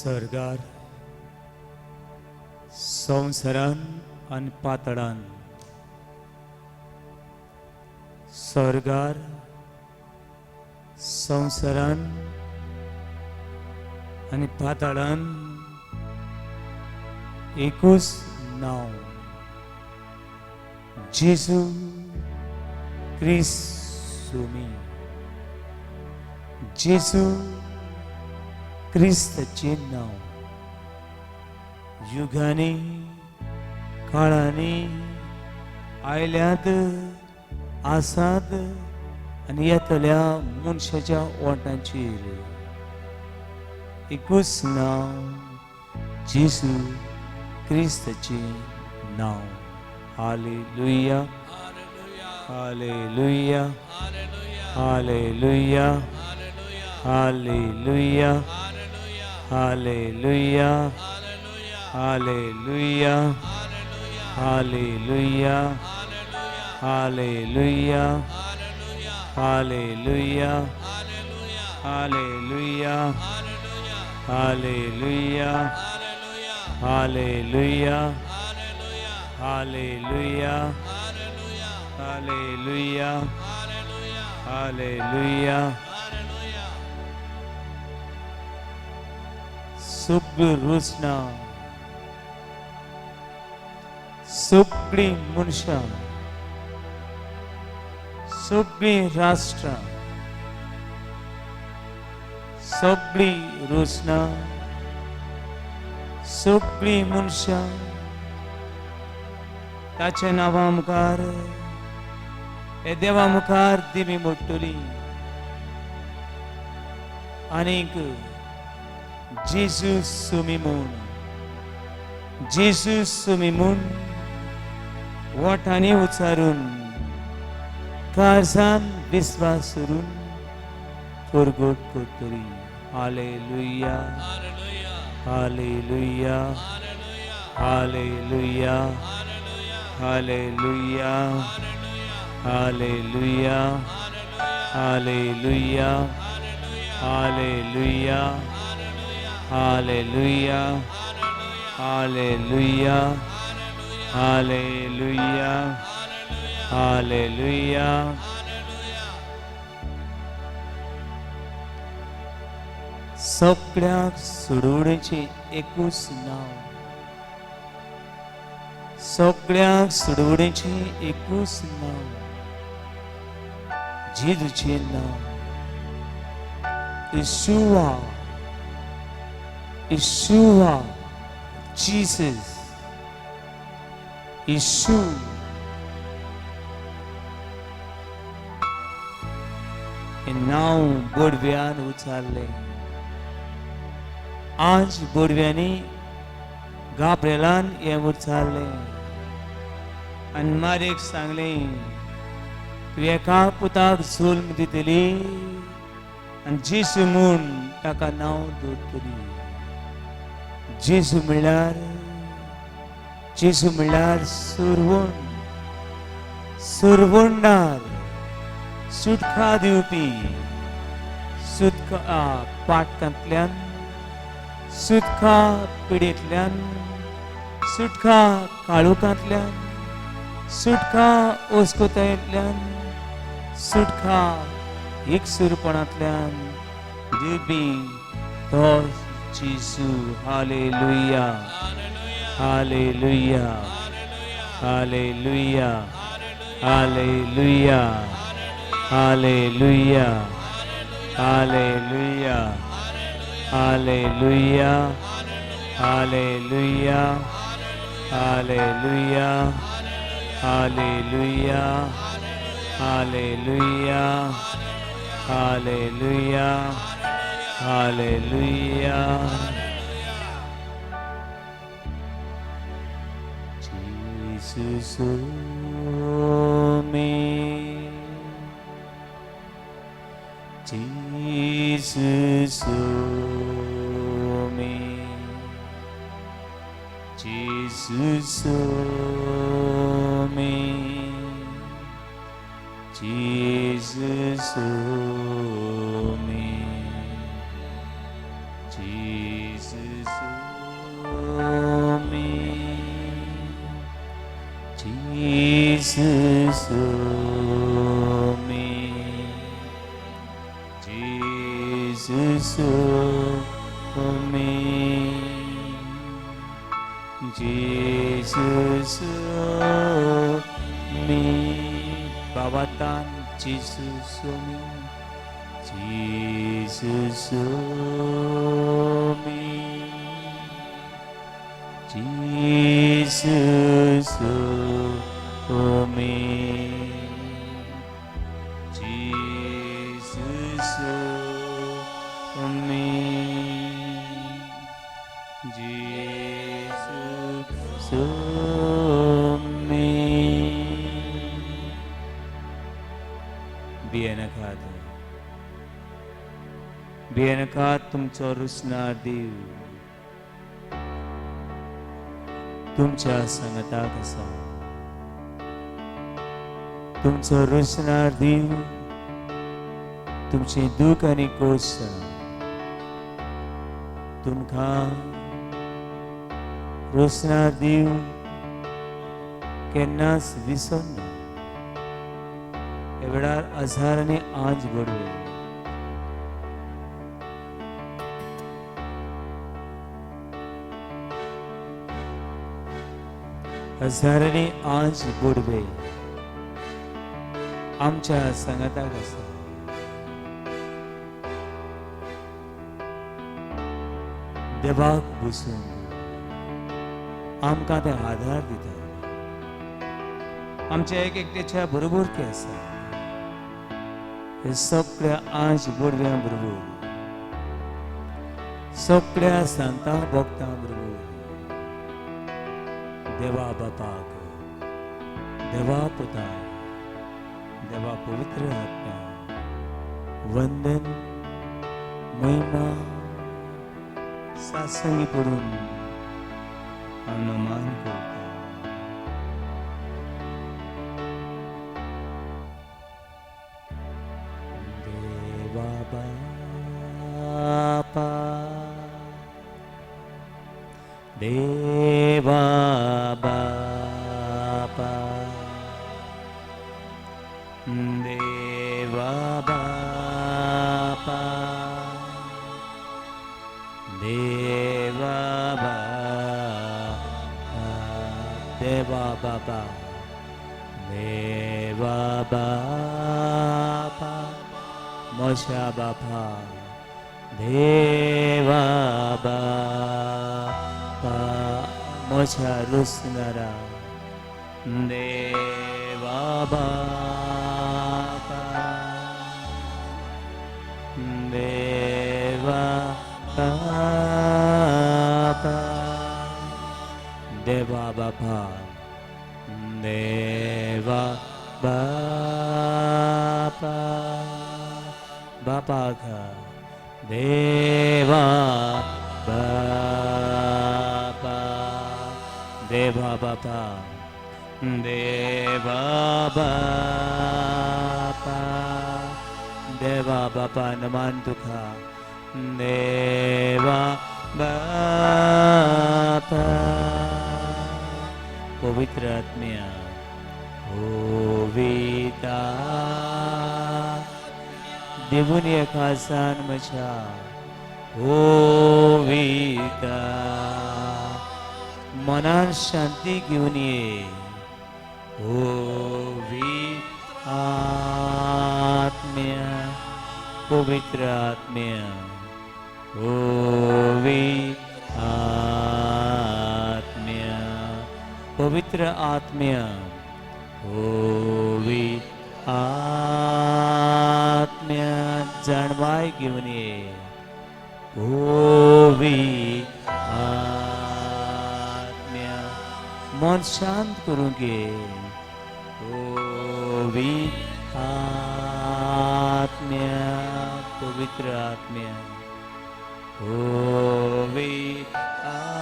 सर्गार, संवसारान आनी पातळान, सर्गार, संवसारान आनी पातळान एकूच नांव, जेजू क्रिस्तुमी, जेजू क्रिस्ताचें नांव युगांनी काळांनी आयल्यात, आसात आनी येतल्या मनशाच्या ओंठांचेर एकूच नांव, जेजू क्रिस्ताचें नांव. Hallelujah, hallelujah, hallelujah, hallelujah, hallelujah, hallelujah, hallelujah, hallelujah, hallelujah, hallelujah, hallelujah, hallelujah, hallelujah, hallelujah, hallelujah. सगळी रुसना, सगळीं मनशां, सगळीं राष्ट्रां, सगळीं रुसना, सगळीं मनशां ताच्या नांवा मुखार, हे देवा मुखार दिमी मोडटली आनीक जेजू सुमी म्हूण, जेजू सुमी म्हूण वोठांनी उच्चारून, काळजान विस्वास करून परगट करतली. Hallelujah, hallelujah, hallelujah, hallelujah, hallelujah, hallelujah, hallelujah, hallelujah, hallelujah, hallelujah, hallelujah. सगळ्याक सोडवणेचें एकूच नांव, सगळ्याक सोडवणेचें एकूच नांव, जेजूचें नांव, येशुआ, येशुआ, जीसस, येशू. हें नांव बोडव्यान उच्चारलें. आज बोडव्यांनी गाब्रेलान हें उच्चारलें आनी मारीक सांगलें, तूं एका पुताक जल्म दितली आनी जेजू म्हूण ताका नांव दवरतली. जेजू म्हणल्यार, जेजू म्हणल्यार सुरवण, सुरवणदार, सुटका दिवपी, सुटका पाटकांतल्यान, सुटका पिडेंतल्यान, सुटका काळोखांतल्यान, सुटका अस्कोतायेंतल्यान, सुटका एकसुरपणांतल्यान दिवपी तो जेजू. Hallelujah, hallelujah, hallelujah, hallelujah, hallelujah, hallelujah, hallelujah, hallelujah, hallelujah, hallelujah, hallelujah, hallelujah, hallelujah. Jesus me, Jesus me, Jesus me, Jesus me, Jesus. Jesus me, Jesus me, Jesus me, Babatan Jesus me, Jesus me, Jesus me, Jesus me, Jesus me. भियेनाकात, भियेनाकात, तुमचो रुसणार देव तुमच्या सांगाताक आसा. तुमचो रुसणार देव तुमचें दूख आनी खोस जाणा. तुमकां रोसणार देव केन्नाच विसरना. ह्या वेळार हजारांनी आज बडवे हजारांनी आज बोडवे आमच्या सांगाताक आसा. देवाक बसून आमकां ते आधार दिता. आमच्या एक एकट्याच्या बरोबर ते आसा. हे सगळ्या आज बोडव्यां बरोबर, सगळ्या सांतां भक्तां बरोबर देवा बापाक, देवा पुताक, देवा पवित्र आत्म्या वंदन महिमा सासंगी पडून हांव नमान करता. देवा बापा, देवा बापा, देवा बापा, देवा बापा, देवा बापा, देवा बापा, मोशा बापा, देवा बापा, मोशा रुसनारा, देवा बापा, देवा बापा, देवा बापा, देवा बापा, बापाक देवा बापा, देवा बापा, देवा बापा, देवा बापा नमान तुका, देवा बापा, पवित्र आत्म्या होविता देवून एकासान म्हज्या होविता मनान शांती घेवन ये होवी आत्म्या पवित्र आत्म्या होवी आत्म्या पवित्र आत्म्या होवी आत्म्या जाणवाय घेवन ये होवी आत्म्या मन शांत करूंक ये होवी आत्म्या पवित्र आत्म्या होवी आत्म्या.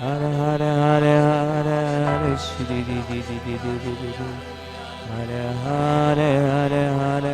हर हर हर हर हर श्री हर हर हर हर हर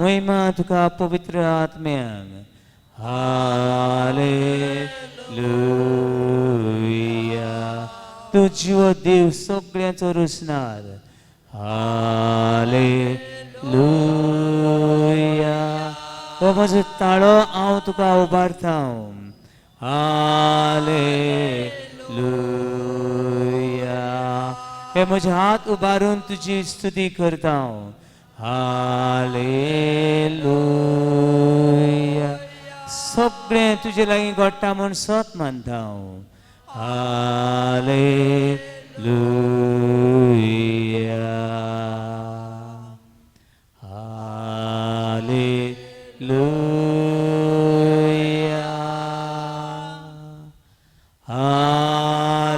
महिमा तुका पवित्र आत्म्याक। हालेलुया। तूं जिवो देव सगळ्यांचो रचणार। हालेलुया। हो म्हजो ताळो हांव तुका उबारता। हालेलुया। हे म्हजे हात उबारून तुजी स्तुती करता। हालेलुया। सगळें तुजे लागीं घडटा म्हूण सत मानता। हालेलुया। हालेलुया। हालेलुया।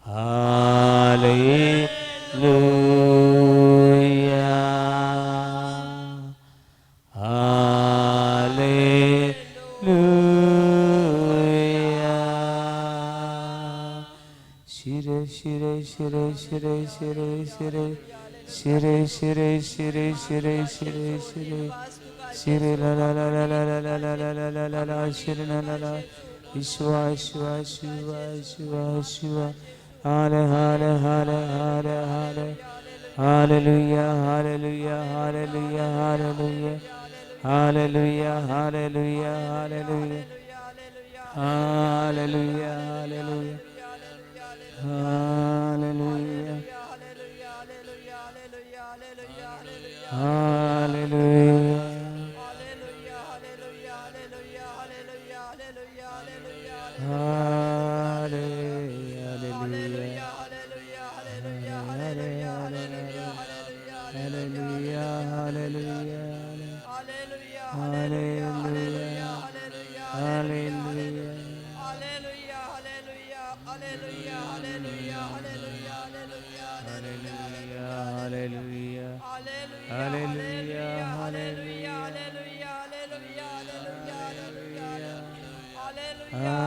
हालेलुया। हालेलुया। शिरे शिरे शिरे शिरे शिरे शिरे शिरे शिरे शिरे शिरे शिरे शिरे शिरे ला ला ला ला ला ला ला ला ला ला ला ला शिरे ला ला ला शिवा शिवा शिवा शिवा शिवा। हाले हाले हाले हाले हाले। हालेलुया हालेलुया हालेलुया हालेलुया हालेलुया हालेलुया हालेलुया हालेलुया हालेलुया हालेलुया हालेलुया। हालेलुया हालेलुया हालेलुया हालेलुया हालेलुया।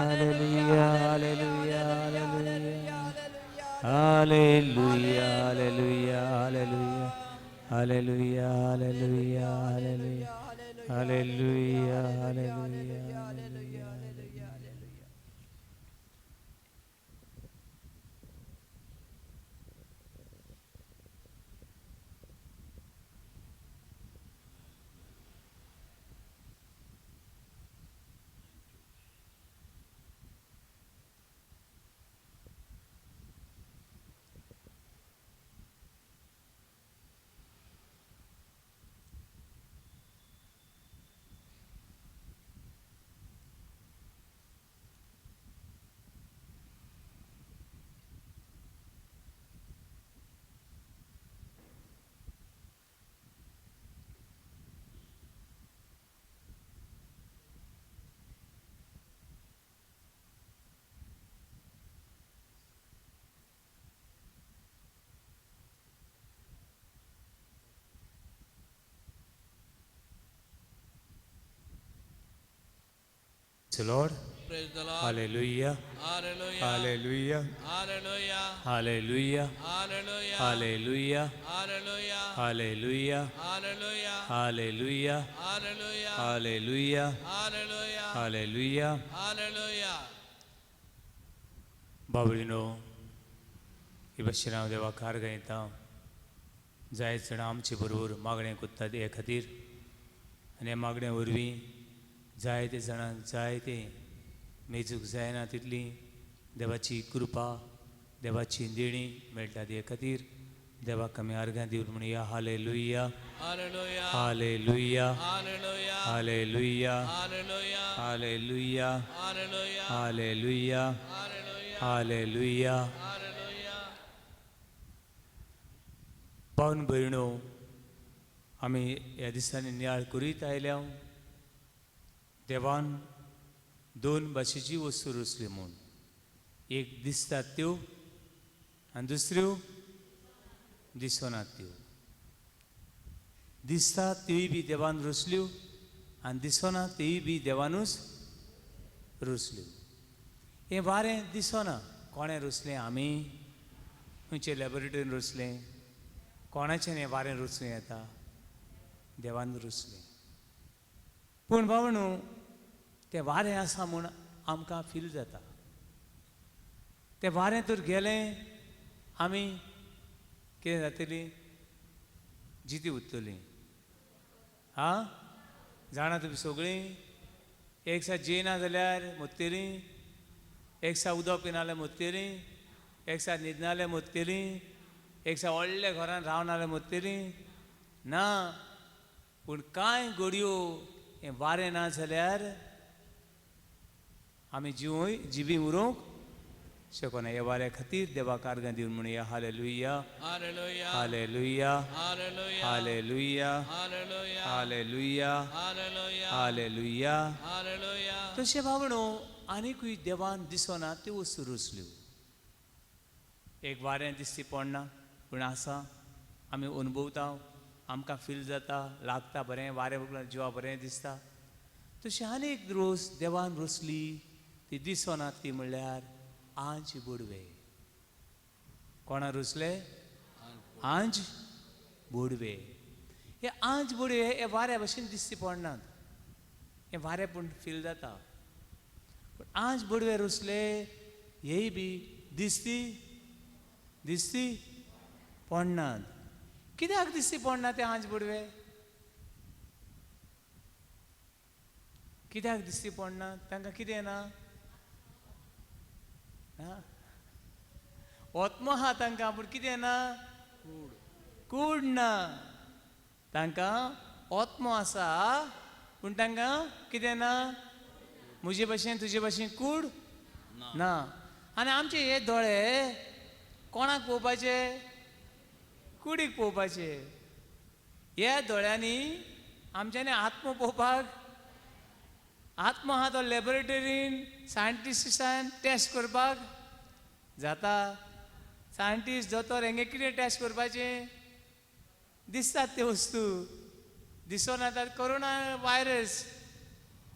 हालेलुया हालेलुया हालेलुया हालेलुया हालेलुया हालेलुया हालेलुया हालेलुया हालेलुया हालेलुया हालेलुया हालेलुया hallelujah. The Lord. Praise the Lord. Hallelujah. Hallelujah. Hallelujah. Hallelujah. Hallelujah. Hallelujah. Hallelujah. Hallelujah. Hallelujah. Hallelujah. Hallelujah. Hallelujah. Hallelujah. Hallelujah. Hallelujah. Hallelujah. बाबळीनो, ही भशेन हांव देवाक आर्गां येता। जायत जाणां आमचे बरोबर मागणें कोत्तात हे खातीर आनी ह्या मागण्या वरवीं जायते जाणांक जायते मेजूंक जायना तितली देवाची कृपा, देवाची देणी मेळटा। ते खातीर देवाक आमी आर्गां दिवन म्हणया hallelujah. Hallelujah. Hallelujah. Hallelujah. Hallelujah. Hallelujah. Hallelujah. Hallelujah. Hallelujah. Hallelujah. Hallelujah. Hallelujah. पावन भयणो, आमी ह्या दिसांनी नियाळ करीत आयल्या देवान दोन भाशेची वस्तू रचली म्हूण, एक दिसतात त्यो आनी दुसऱ्यो दिसनात त्यो। दिसतात त्योय बी देवान रचल्यो आनी दिसना त्योय बी देवानूच रचल्यो। हें वारें दिसना, कोणें रचलें? आमी खंयचे लॅबोरेटरीन रचलें? कोणाचें हें वारें रचूं येता? देवान रचलें. पूण बाबा न्हू, तें वारें आसा म्हूण आमकां फील जाता. तें वारें तर गेलें, आमी कितें जातली? जिती उरतली. आं, जाणा तुमी सगळीं? एक दिसा जेयना जाल्यार मोत्तेलीं, एक दिसा उदक पिना जाल्यार मोत्तेलीं, एक दिसा न्हिदना जाल्यार मोत्तेलीं, एक दिसा व्हडल्या घरान रावना जाल्यार मोत्तेलीं ना. पूण कांय घडयो हें वारें ना जाल्यार आमी जिवूय जिबी उरोवंक शकना. ह्या वाऱ्या खातीर देवाक आर्गां दिवन म्हणया hallelujah, hallelujah, hallelujah, hallelujah, hallelujah, hallelujah, hallelujah, hallelujah, hallelujah. Hallelujah. तशें बाबणो आनीकूय देवान दिसना त्यो वस्तू रचल्यो. एक वारें दिसती पडना पूण आसा, आमी अनुभवता, आमकां फील जाता, लागता बरें वारें जिवा बरें दिसता. तशें आनीक रोस देवान रचली ती दिसना, ती म्हणल्यार आंज बोडवे. कोणा रचले? आंज बोडवे. हे आंज बोडवे हे वाऱ्या भशेन दिसती पडनात, हे वारें पूण फील जाता. पूण आंज बोडवे रचले हेय बी दिसती दिसती पडनात. कित्याक दिसती पडना ते आंज बोडवे? कित्याक दिसती पडना? तांकां कितें ना? ओत्मो आहा तांकां, पूण कितें ना? कूड ना. तांकां ओत्मो आसा पूण तांकां कितें ना? म्हजे भशेन तुजे भशेन कूड ना. आनी आमचे हे दोळे कोणाक पळोवपाचे? कुडीक पळोवपाचे. ह्या दोळ्यांनी आमच्यांनी आत्मो पळोवपाक, आत्मो आहा तो लॅबोरेटरीन सायंटिस्टान टेस्ट करपाक जाता. सायंटिस्ट दोतोर हेंगे कितें टेस्ट करपाचें? दिसतात त्यो वस्तू, दिसना तर कोरोना व्हायरस,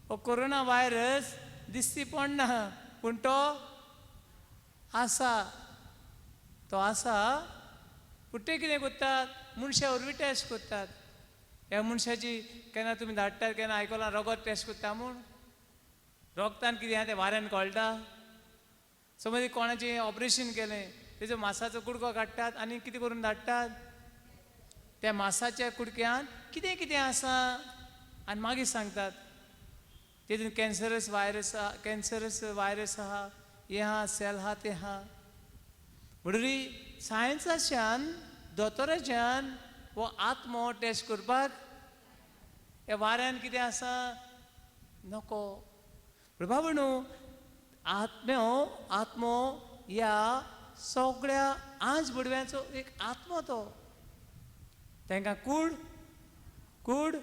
हो कोरोना व्हायरस दिसती पडना पूण तो आसा, तो आसा. पूण ते कितें करतात? मनशा वरवीं टेस्ट करतात. ह्या मनशाची केन्ना तुमी धाडटात, केन्ना आयकलां रगत टेस्ट करता म्हूण? रगतान कितें आहा तें वाऱ्यान कळटा. समज कोणाचें ऑपरेशन केलें, तेजो मासाचो कुडको काडटात आनी कितें करून धाडटात? त्या मासाच्या कुडक्यान कितें कितें आसा आनी मागीर सांगतात तेतून कॅन्सरस व्हायरस आहा, कॅन्सरस व्हायरस आहा, हें आहा, सेल आहा, तें आहा. म्हणटरी सायन्साच्यान दोतोराच्यान हो आत्मो टेस्ट करपाक ह्या वाऱ्यान कितें आसा नको. पूण बाबा न्हू, आत्म्यो आत्मो ह्या सगळ्या आंज बुडव्यांचो एक आत्मो तो. तांकां कूड कूड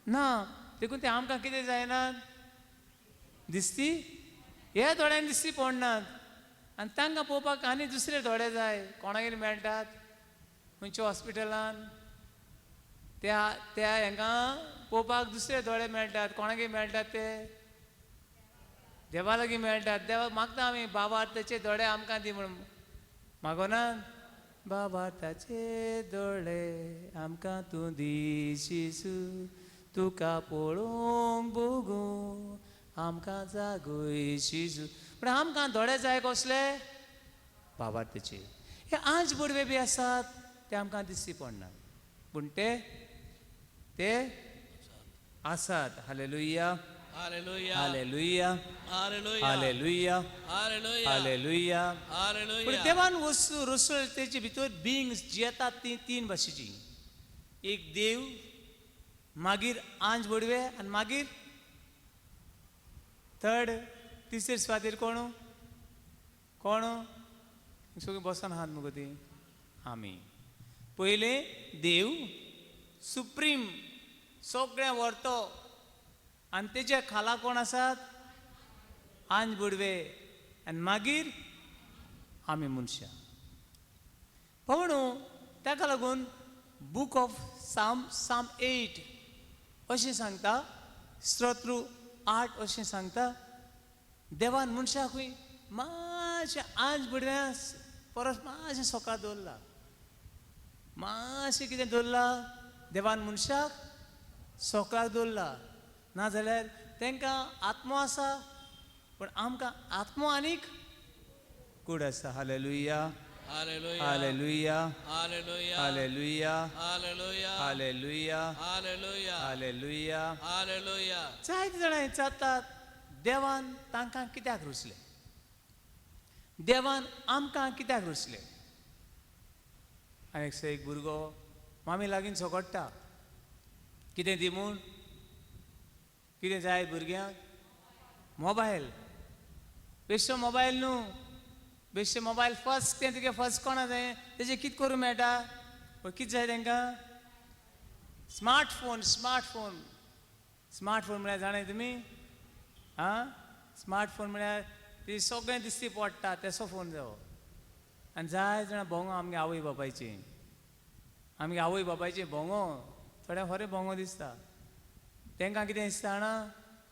ना, देखून ते आमकां कितें जायना? दिसती ह्या दोळ्यांनी दिसती पडनात. आनी तांकां पळोवपाक आनी दुसरे दोळे जाय. कोणागेर मेळटात? खंयच्या हॉस्पिटलान त्या त्या हांकां पळोवपाक दुसरे दोळे मेळटात. कोणागेर मेळटात ते? देवा लागीं मेळटात. देवाक मागता आमी, बाबा ताचे दोळे आमकां दी म्हूण. मागोना? बाबा ताचे दोळे आमकां तूं दी शिसू, तुका पळोवंक बगूं आमकां जागय शिजू. पूण आमकां दोळे जाय कसले? बाबा ताचे. हे आंज बुडवे बी आसात ते आमकां दिसती पडना पूण ते ते आसात. Hallelujah, hallelujah, hallelujah, hallelujah, hallelujah, hallelujah, hallelujah. Hallelujah. पूण देवान वस्तू रसळ तेचे भितर बिंग्स जियेतात ती तीन भाशेची. एक देव, मागीर आंज बोडवे आनी मागीर थर्ड तिसरे सुवातेर कोण? कोण? सगळीं बसन आहात मुगो ती आमी. पयलें देव सुप्रीम, सगळें व्हरतो, आनी तेच्या खाला कोण आसात? आंज बुडवे, आनी मागीर आमी मनशां. म्हणून ताका लागून बूक ऑफ साम, साम 8 अशें सांगता, स्तोत्र 8 अशें सांगता, देवान मनशाकूय मातशें आंज बुडव्या परस मातशें सोका दवरला, मातशें कितें दवरला देवान मनशाक सोकळाक दवरला. नाजाल्यार तांकां आत्मो आसा पण आमकां आत्मो आनीक कूड आसा. Hallelujah, hallelujah. Hallelujah, hallelujah. Hallelujah, hallelujah. Hallelujah, hallelujah. Hallelujah. Hallelujah. जायते जाणां विचारतात देवान तांकां कित्याक रुचलें, देवान आमकां कित्याक रुचलें. आनी एक भुरगो मामी लागीं झगडटा, कितें दी म्हूण, कितें जाय भुरग्यांक, मोबायल, बेश्टो मोबायल न्हू, बेश्टे मोबायल फर्स्ट तें तुगे फर्स्ट कोणा जाय तेजें कितें करूं मेळटा, कितें जाय तांकां, स्मार्टफोन. स्मार्टफोन स्मार्टफोन म्हळ्यार जाणाय तुमी? आं, स्मार्टफोन म्हळ्यार ती सगळें दिसती पडटा तेसो फोन जावो. आनी जाय जाणां भोंगो आमगे आवय बापायची, आमगे आवय बापायची भोंगो थोड्या खरें भोंगो दिसता. तांकां कितें दिसता जाणा,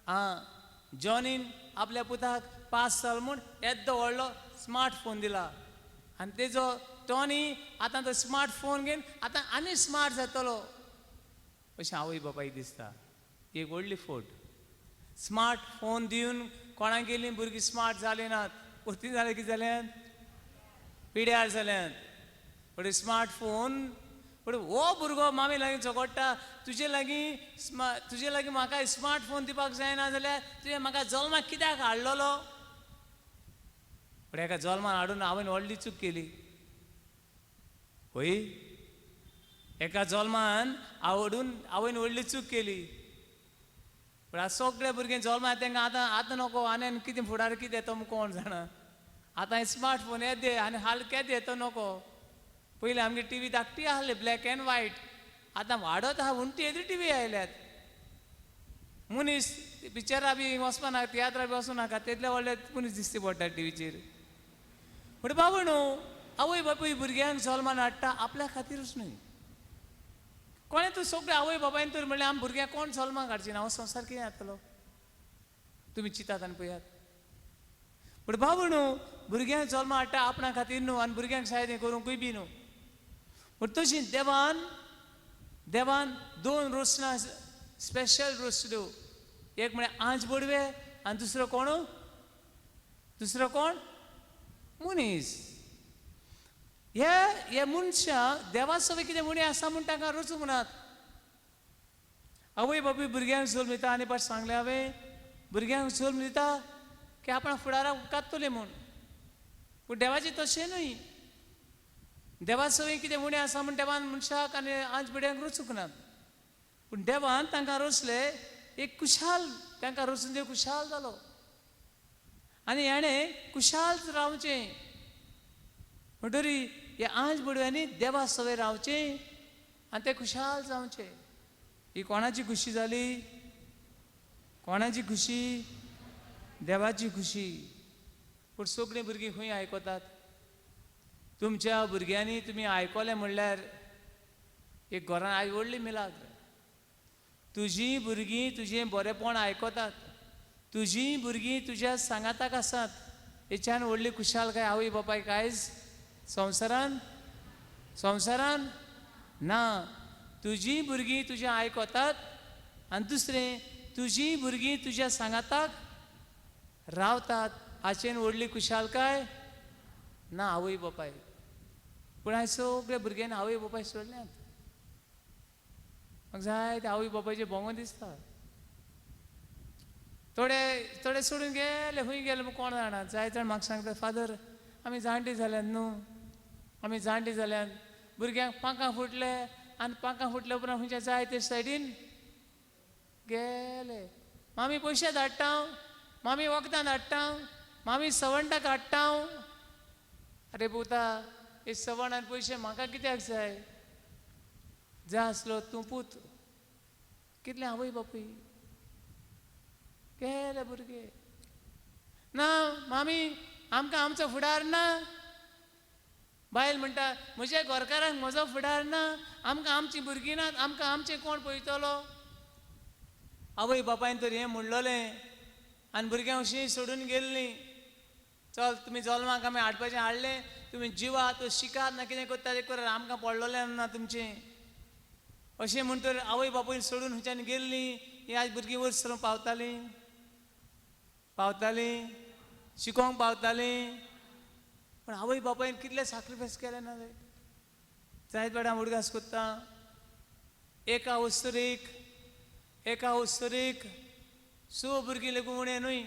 आं जॉनीन आपल्या पुताक पास जालो म्हूण येद्दो व्हडलो स्मार्टफोन दिला आनी तेजो टॉनी आतां तो स्मार्टफोन घेवन आतां आनी स्मार्ट जातलो अशें आवय बापायक दिसता. एक व्हडली फोट. स्मार्टफोन दिवन कोणाक गेलीं भुरगीं स्मार्ट जालीं नात, परती जालें कितें जाल्यात, पिड्यार जाल्यात. पण स्मार्टफोन पूण हो भुरगो मामी लागीं झगडटा, तुजे लागीं तुजे लागीं म्हाका स्मार्टफोन दिवपाक जायना जाल्यार तुवें म्हाका जल्माक कित्याक हाडलेलो. पूण एका जल्मान हाडून हांवें व्हडली चूक केली. हय, एका जल्मान आवडून आवयन व्हडली चूक केली. पूण आतां सगळे भुरगे जल्मा तांकां आतां आतां नको आनी आनी कितें फुडार कितें येतो कोण जाणा. आतां स्मार्टफोन येदे आनी हाल केदे येतो नको. पयलीं आमगे टी व्ही धाकटी आहली ब्लॅक एन्ड व्हायट, आतां वाडत आहा उंटी येदी टी व्ही आयल्यात. मनीस पिक्चरां बी वचपा नाका, तियात्रां बी वचूं नाका, तितले व्हडले मनीस दिसती पडटा टिवीचेर. पूण बाबू न्हू, आवय बापूय भुरग्यांक जल्मान हाडटा आपल्या खातीरूच न्हय. कोणें तूं सगळे आवय बापायन तर म्हणलें आम भुरग्यांक कोण जल्माक हाडची ना, हो संवसार कितें जातलो, तुमी चिंतात आनी पळयात. पूण बाबू न्हू, भुरग्यांक जल्मा हाडटा आपणा खातीर न्हू आनी भुरग्यांक सायद हें करूंकूय बी न्हू. पूण तशी देवान देवान दोन रोसणां स्पेशल रोसल्यो, एक म्हळ्यार आंज बोडवे आनी दुसरो कोण, दुसरो कोण, मनीस. हे हे मनशां देवा सगळें कितें उणें आसा म्हूण तांकां रचूंक नात. आवय बापूय भुरग्यांक जल्म दिता आनी पाट सांगलें हांवें, भुरग्यांक जल्म दिता की आपण फुडाराक उपकारतले म्हूण. पूण देवाचें तशें न्हय. देवा सगळें कितें उणें आसा म्हूण देवान मनशाक आनी आंज पिड्यांक रचूंक नात. पूण देवान तांकां रचले एक कुशाल, तांकां रचून देव कुशाल जालो आनी हेणें कुशाल रावचें म्हणटरी हे आंज बडव्यांनी देवा सवय रावचें आनी ते खुशाल जावचें. ही कोणाची खुशी जाली, कोणाची खुशी, देवाची खुशी. पूण सगळीं भुरगीं खंय आयकतात? तुमच्या भुरग्यांनी तुमी आयकलें म्हणल्यार एक घरान आयज व्हडली मिलाग्र. तुजीं भुरगीं तुजें बरेंपण आयकतात, तुजीं भुरगीं तुज्या सांगाताक आसात, हेच्यान व्हडली खुशालकाय आवय बापायक आयज संवसारान संवसारान ना. तुजीं भुरगीं तुजें आयकतात आनी दुसरें तुजीं भुरगीं तुज्या सांगाताक रावतात, हाचेन व्हडली खुशालकाय ना आवय बापायक. पूण आयज सगळे भुरग्यांनी आवय बापाय सोडल्यात. म्हाका जाय ते आवय बापायचे भोंगो दिसता. थोडे थोडे सोडून गेले, खंय गेले कोण जाणा. जाय जाण म्हाका सांगता, फादर आमी जाणटी जाल्यात न्हू, आमी जाणटी जाल्यात, भुरग्यांक पांखां फुटले आनी पांखां फुटले उपरांत खंयच्या जाय ते सायडीन गेले. मामी पयशे धाडटा, मामी वखदां धाडटा, मामी सवंटां काडटा. अरे पुता, हे सवण आनी पयशे म्हाका कित्याक जाय, जाय आसलो तूं पूत. कितले आवय बापूय गेले भुरगे. ना मामी आमकां आमचो फुडार ना. बायल म्हणटा म्हज्या घरकारांक म्हजो फुडार ना, आमकां आमचीं भुरगीं नात, आमकां आमचें कोण पळयतलो. आवय बापायन तर हें म्हणलेलें आनी भुरग्यांक अशीं सोडून गेल्लीं. चल तुमी जल्माक आमी हाडपाचें हाडलें, तुमी जिवात शिकात ना कितें करता तें करात, आमकां पडलोलें ना तुमचें. अशें म्हण तर आवय बापूय सोडून खंयच्यान गेल्लीं हीं आज भुरगीं वयर सरून पावतालीं पावतालीं शिकोंक पावतालीं. पूण आवय बापायन कितले सॅक्रिफायस केलें ना जायत. जायत वेळार हांव उडगास कोत्ता एका वस्तुरीक एका वस्तुरीक स भुरगीं लेगून उणें न्हय.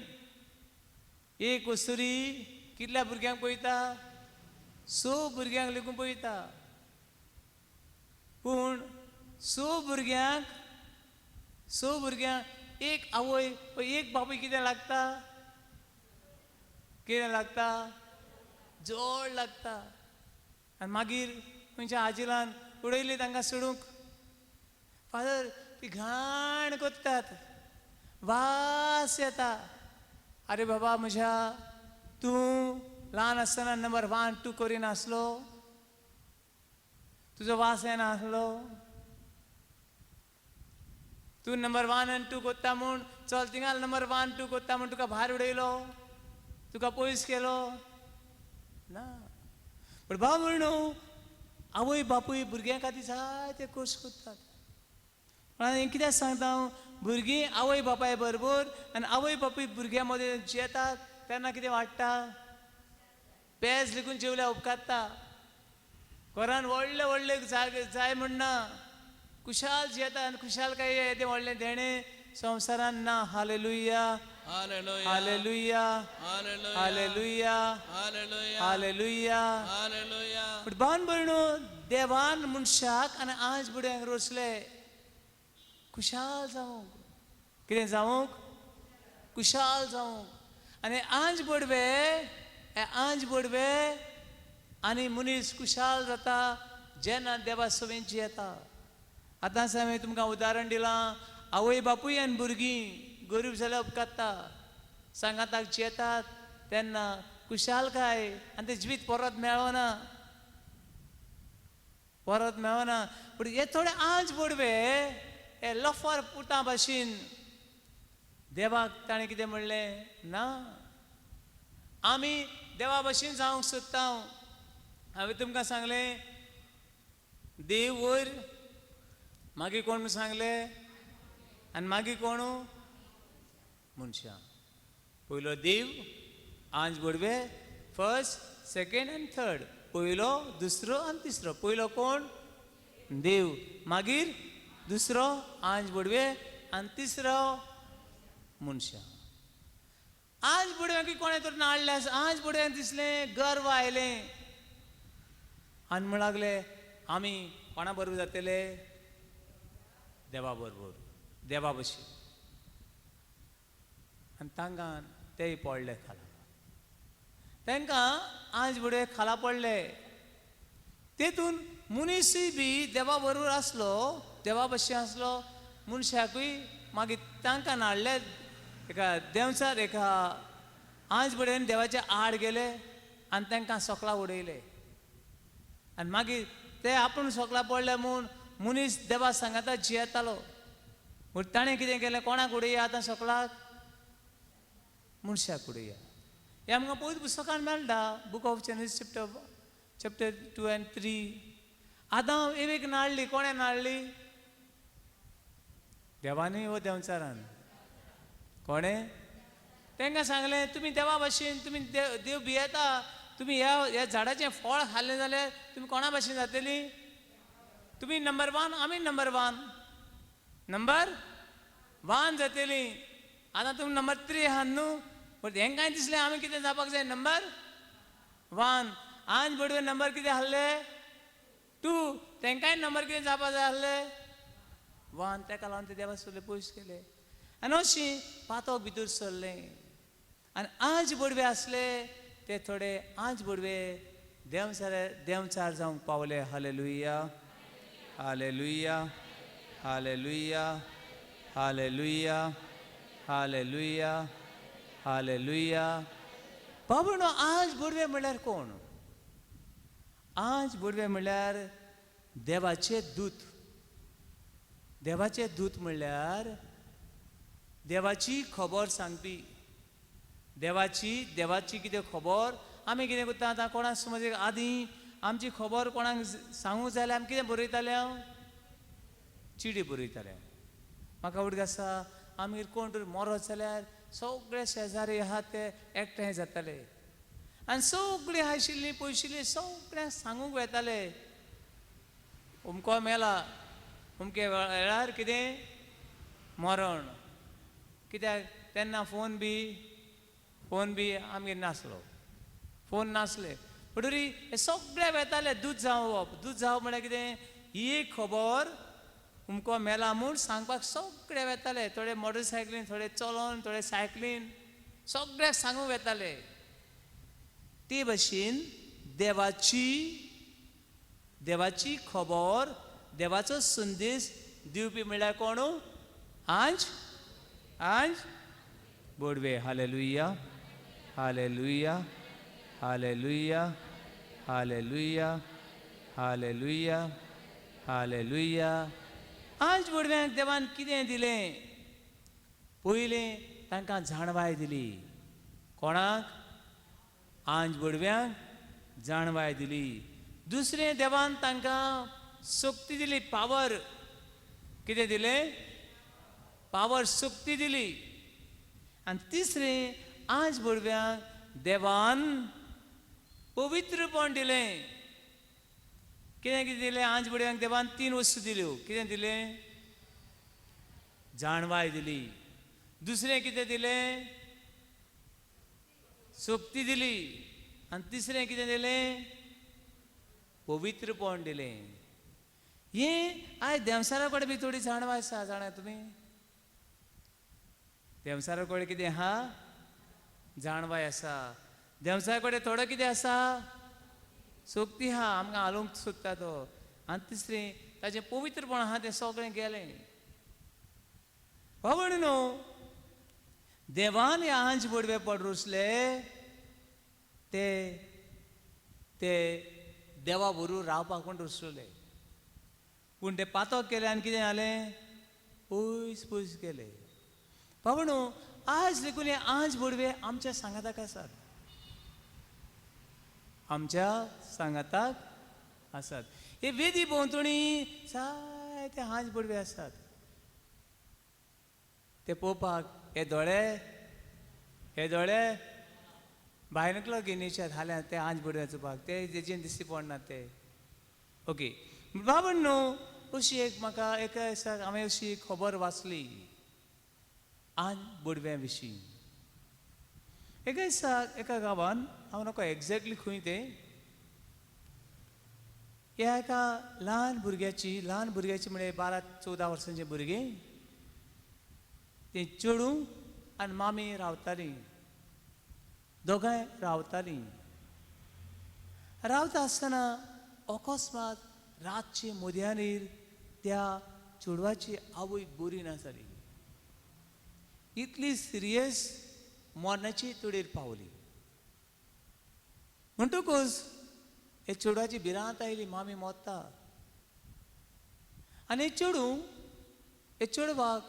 एक वस्तुरी कितल्या भुरग्यांक पळयता? स भुरग्यांक लेगून पळयता. पूण स भुरग्यांक एक आवय एक बापूय कितें लागता? कितें लागता? जोड लागता. आनी मागीर खंयच्या आजिलान उडयली तांकां सोडूंक. फादर ती घाण करतात, वास येता. आरे बाबा म्हज्या, तूं ल्हान आसतना नंबर 1 2 करिनासलो, तुजो वास येनासलो, तूं नंबर 1 आनी 2 कोत्ता म्हूण चल थिंगा नंबर 1 2 कोत्ता म्हूण तुका भायर उडयलो, तुका पयस केलो ना. पूण भाव भयणो, आवय बापूय भुरग्यां खातीर जायते कश्ट करतात. पूण हांवें कित्याक सांगता हांव, भुरगीं आवय बापाय बरोबर आनी आवय बापूय भुरग्यां मदें जेतात तेन्ना कितें वाडटा? पेज लेगून जेवल्यार उपकारता. घरान व्हडले व्हडले जाय म्हण ना, खुशाल जेता आनी खुशालकाय येदें व्हडलें देणें संवसारान ना. Hallelujah, hallelujah, hallelujah, hallelujah. पूण भावन भयणो, देवान मनशाक आनी आज भुरग्यांक रचले खुशाल जावंक. कितें जावंक? खुशाल जावंक. आनी आंज बडवे हे आंज बडवे आनी मनीस खुशाल जाता जेन्ना देवा सवेंची जियेता. आतां हांवें तुमकां उदाहरण दिलां, आवय बापूय आनी भुरगीं गरीब जाल्यार उपकारता, सांगाताक जियेतात तेन्ना खुशालकाय आनी तें जिवीत परत मेळना, परत मेळना. पूण हे थोडे आंज बडवे हे लफार पुतां भाशेन देवाक ताणें कितें म्हणलें ना, आमी देवा भाशेन जावंक सोदता. हांवें तुमकां सांगलें देव वयर, मागीर कोण म्हूण सांगलें आनी मागीर कोण? मनशां. पयलो देव, आंज बडवे, फर्स्ट सेकेंड आनी थर्ड. पयलो, दुसरो आनी तिसरो. पयलो कोण? देव, मागीर दुसरो आंज बडवे आनी तिसरो मनशां. आंज बडव्यांक कोणें तर नाडलें आसा. आंज बडव्यांक दिसलें गर्व आयलें आनी म्हण लागले आमी कोणा बरोबर जातले? देवा बरोबर, देवा भशेन. आनी तांकां तेय पडले खाला, तांकां आंज बडवे खाला पडले. तेतून मनीसूय बी देवा बरोबर आसलो, देवा भशेन आसलो, मनशाकूय मागीर तांकां नाडले एका देंवचार एका आंज बडव्यान देवाच्या आड गेले आनी तांकां सोकला उडयले. आनी मागीर ते आपूण सोकला पडले म्हूण मनीस देवा सांगाता जियेतालो. पूण ताणें कितें केलें? कोणाक उडया आतां सोकलाक? मनशाक उडया. हें आमकां पयलीं पुस्तकान मेळटा, book of Genesis chapter 2 and 3. आतां एवेक नाडली, कोणें नाडली? देवानी वो देंवचारान? कोणें? तांकां सांगलें तुमी देवा भाशेन, तुमी देव भियेता, तुमी ह्या ह्या झाडाचें फळ खाल्लें जाल्यार तुमी कोणा भाशेन जातली? तुमी नंबर 1, आमी नंबर 1, नंबर 1 जातली. आतां तुमी नंबर 3 आहात न्हू, पूण हेंकांय दिसलें आमी कितें जावपाक जाय? नंबर 1. आंज बडवे नंबर कितें आहले? 2. तेंकांय नंबर कितें जावपाक जाय आहले? 1. तेका लागून ते देवा सोडले, पयस केले आनी अशीं पातक भितर सरलें. आनी आंज बडवे आसले ते थोडे आंज बडवे देंवचार जावंक पावले. Hallelujah, hallelujah, hallelujah, hallelujah, hallelujah, hallelujah. बाबा, आंज बडवे म्हणल्यार कोण? आंज बडवे म्हणल्यार देवाचे दूत. देवाचे दूत म्हणल्यार देवाची खबर सांगपी, देवाची देवाची कितें खबर आमी कितें करता आतां कोणाक समज आदीं आमची खबर कोणाक सांगूंक जाय जाल्यार आमी कितें बरयताले? हांव चिटी बरयताले. म्हाका उडक आसा आमगेर कोण तरी मरत जाल्यार सगळे शेजारी आहा ते एकठांय जाताले आनी सगळीं आशिल्लीं पयशिल्लीं सगळ्यांक सांगूंक वेताले, अमको मेला, अमके वेळार कितें मरण. कित्याक तेन्ना फोन बी आमगेर नासलो, फोन नासले. म्हणटरी हे सगळे वेताले दूद जावप. दूद जावप म्हळ्यार कितें, ही एक खबर अमको मेला म्हूण सांगपाक सगळे वेताले. थोडे मोटरसायकलीन, थोडे चलोन, थोडे सायकलीन, सगळ्याक सांगूंक वेताले. ते भशेन देवाची खबर, देवाचो संदेश दिवपी म्हळ्यार कोण? आंज आंज Bodwe. Hallelujah, hallelujah, hallelujah, hallelujah, hallelujah, hallelujah. आंज बोडव्यांक देवान कितें दिलें? पयलें तांकां जाणवाय दिली. कोणाक? आंज बोडव्यांक जाणवाय दिली. दुसरें देवान तांकां शक्ती दिली, पावर. कितें दिलें? पावर, शक्ती दिली. आनी तिसरें आंज बोडव्यांक देवान पवित्रपण दिलें. कितें कितें दिलें आंज बोडव्यांक देवान? तीन वस्तू दिल्यो. कितें दिलें? जाणवाय दिली. दुसरें कितें दिलें? शक्ती दिली. आनी तिसरें कितें दिलें? पवित्रपण दिलें. हें आयज देंवसारा कडेन बी थोडी जाणवाय आसा. जाणा तुमी, देंवसारा कडेन कितें आहा? जाणवाय आसा. देंवसारा कडेन थोडो कितें आसा? शक्ती आहा, आमकां हालोवंक सोदता तो. आनी तिसरें ताचें पवित्रपण आहा तें सगळें गेलें. बाबा न्हू, देवान हे आंज बोडवे पड रुसले ते ते देवा बरोबर रावपाक म्हूण रुसले. पूण ते पातक केले आनी कितें जालें? पयस पयस गेले. बाबा न्हू, आज लेगून हे आंज बोडवे आमच्या सांगाताक आसात, आमच्या सांगाताक आसात. हे वेदी भोंवतणी जायते आंज बोडवे आसात. ते पळोवपाक हे दोळे, हे दोळे भायर निकलो गिनीच्या हाल्या ते आंज बोडव्या चोवपाक ते तेजेन दिश्टी पडना ते. ओके बाबा न्हू, अशी एक म्हाका एका दिसा हांवें अशी खबर वाचली आंज बोडव्या विशीं. एका दिसा एका गांवान, हांव नाका एग्जॅक्टली खंय तें, ह्या एका ल्हान भुरग्याची, ल्हान भुरग्याची म्हळ्यार 12-14 वर्सांचें भुरगें, तें चेडूं आनी मामी रावतालीं, दोगांय रावतालीं. रावता आसतना अकस्मात रातचे मध्यानीर त्या चेडवाची आवय बरी ना जाली. इतली सिरियस मरणाची तडीर पावली. म्हणटकूच हे चेडवाची भिरांत आयली, मामी मरता. आनी हे चेडूं, हे चेडवाक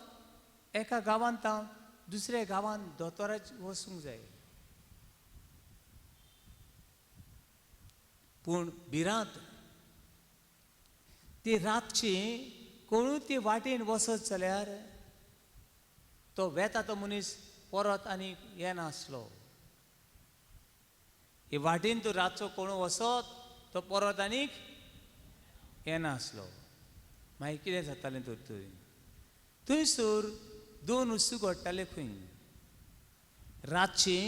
एका गांवांत तावन दुसऱ्या गांवांत दोतोराच वचूंक जाय. पूण भिरांत, ती रातची कोणूय ती वाटेन वचत जाल्यार तो वेता तो मनीस परत आनी येनासलो. हे वाटेन तो रातचो कोणूय वचत तो परत आनीक येनासलो. मागीर कितें जातालें तर थंय थंयसर दोन वस्तू घडटाले खंय. रातची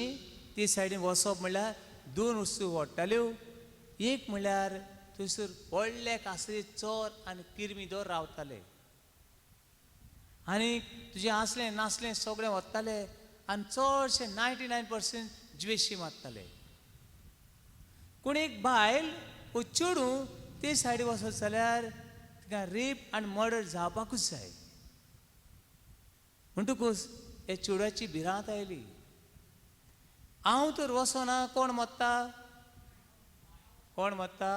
ते सायडीन वचप म्हणल्यार दोन वस्तू घडटाल्यो. एक म्हणल्यार थंयसर व्हडले कासरे चोर आनी किरमीदोर रावताले आनी तुजें आसलें नासलें सगळें वताले आनी चडशे 99% ज्वेशी मारताले. कोण एक बायल वो चेडूं ते सायडी वचत जाल्यार तिका रेप आनी मर्डर जावपाकूच जाय. म्हणटकूच हे चेडवाची भिरांत आयली, हांव तर वचना, कोण मरता? कोण मरता?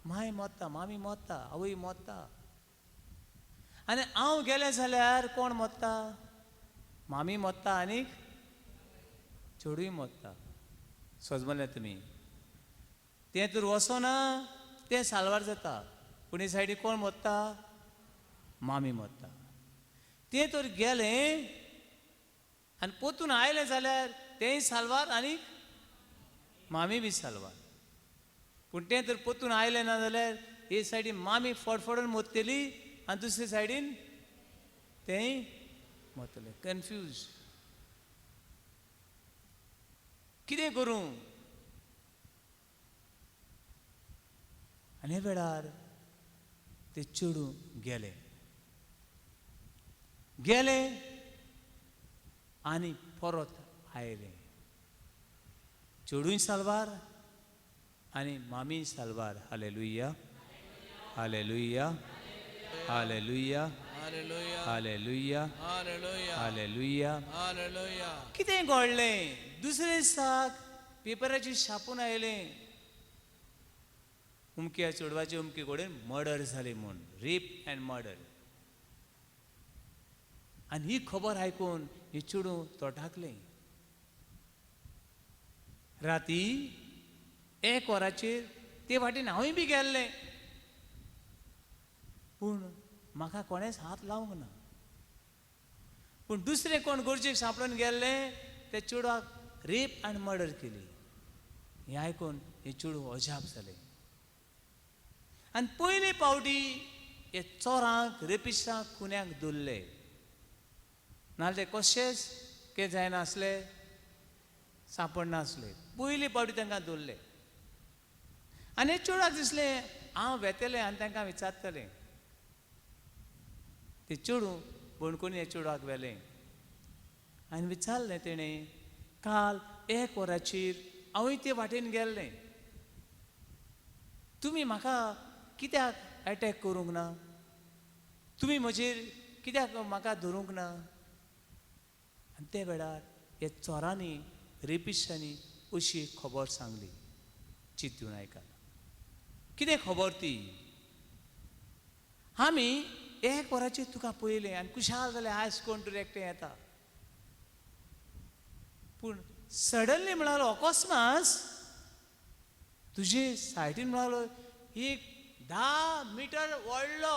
माय मरता, मामी मरता, आवय मरता. आनी हांव गेलें जाल्यार कोण मरता? मामी मरता आनीक चेडूय मरता. सजमले तुमी तें तर वचना तें साल्वार जाता. पूण हे सायडी कोण मोत्ता? मामी मोत्ता. तें तर गेलें आनी पोतून आयलें जाल्यार तेंय साल्वार आनी मामी बी साल्वार. पूण तें तर पोतून आयलें ना जाल्यार हे सायडीन मामी फडफडून मोत्तली आनी दुसरे सायडीन तेंय मोत्तलें. कन्फ्यूज. कितें करूं? आनी हे वेळार ते चेडूं गेले गेले आनी परत आयले. चेडूंय साल्वार आनी मामी साल्वार. Hallelujah, hallelujah, hallelujah, hallelujah, hallelujah. कितें घडलें? दुसरे दिसाक पेपराचेर छापून आयलें उमक्या चेडवाचे उमके कडेन मर्डर जालें म्हूण, रेप एंड मर्डर. आनी ही खबर आयकून हे चेडूं तोटाकलें. राती 1 वराचेर ते वाटेन हांवूय बी गेल्लें, पूण म्हाका कोणेंच हात लावंक ना. पूण दुसरें कोण गरजेक सांपडून गेल्लें त्या चेडवाक रेप आनी मर्डर केली. हें आयकून हें चेडूं अजाप जालें. आनी पयले पावटी हे चोरांक, रेपिस्टांक, खुन्यांक धरले. नाजाल्यार ते कशेंच कितें जायनासले, सांपडनासले. पयले पावटी तांकां धरले. आनी हे चेडवाक दिसलें हांव वेतलें आनी तांकां विचारतलें. ते चेडूं बणकोणी ह्या चेडवाक व्हेलें आनी विचारलें तेणें, काल 1 वराचेर हांवूय ते वाटेन गेल्लें, तुमी म्हाका कित्याक एटॅक करूंक ना? तुमी म्हजेर कित्याक म्हाका धरूंक ना? आनी ते वेळार ह्या चोरांनी, रेपिस्टांनी अशी खबर सांगली. चिंतून आयकात कितें खबर ती. आमी 1 वराचेर तुका पळयलें आनी खुशाल जालें, आयज कोण तरी एकटें येता. पूण सडनली म्हणालो अकस्मात तुजे सायडीन म्हणालो एक 10 मिटर व्हडलो,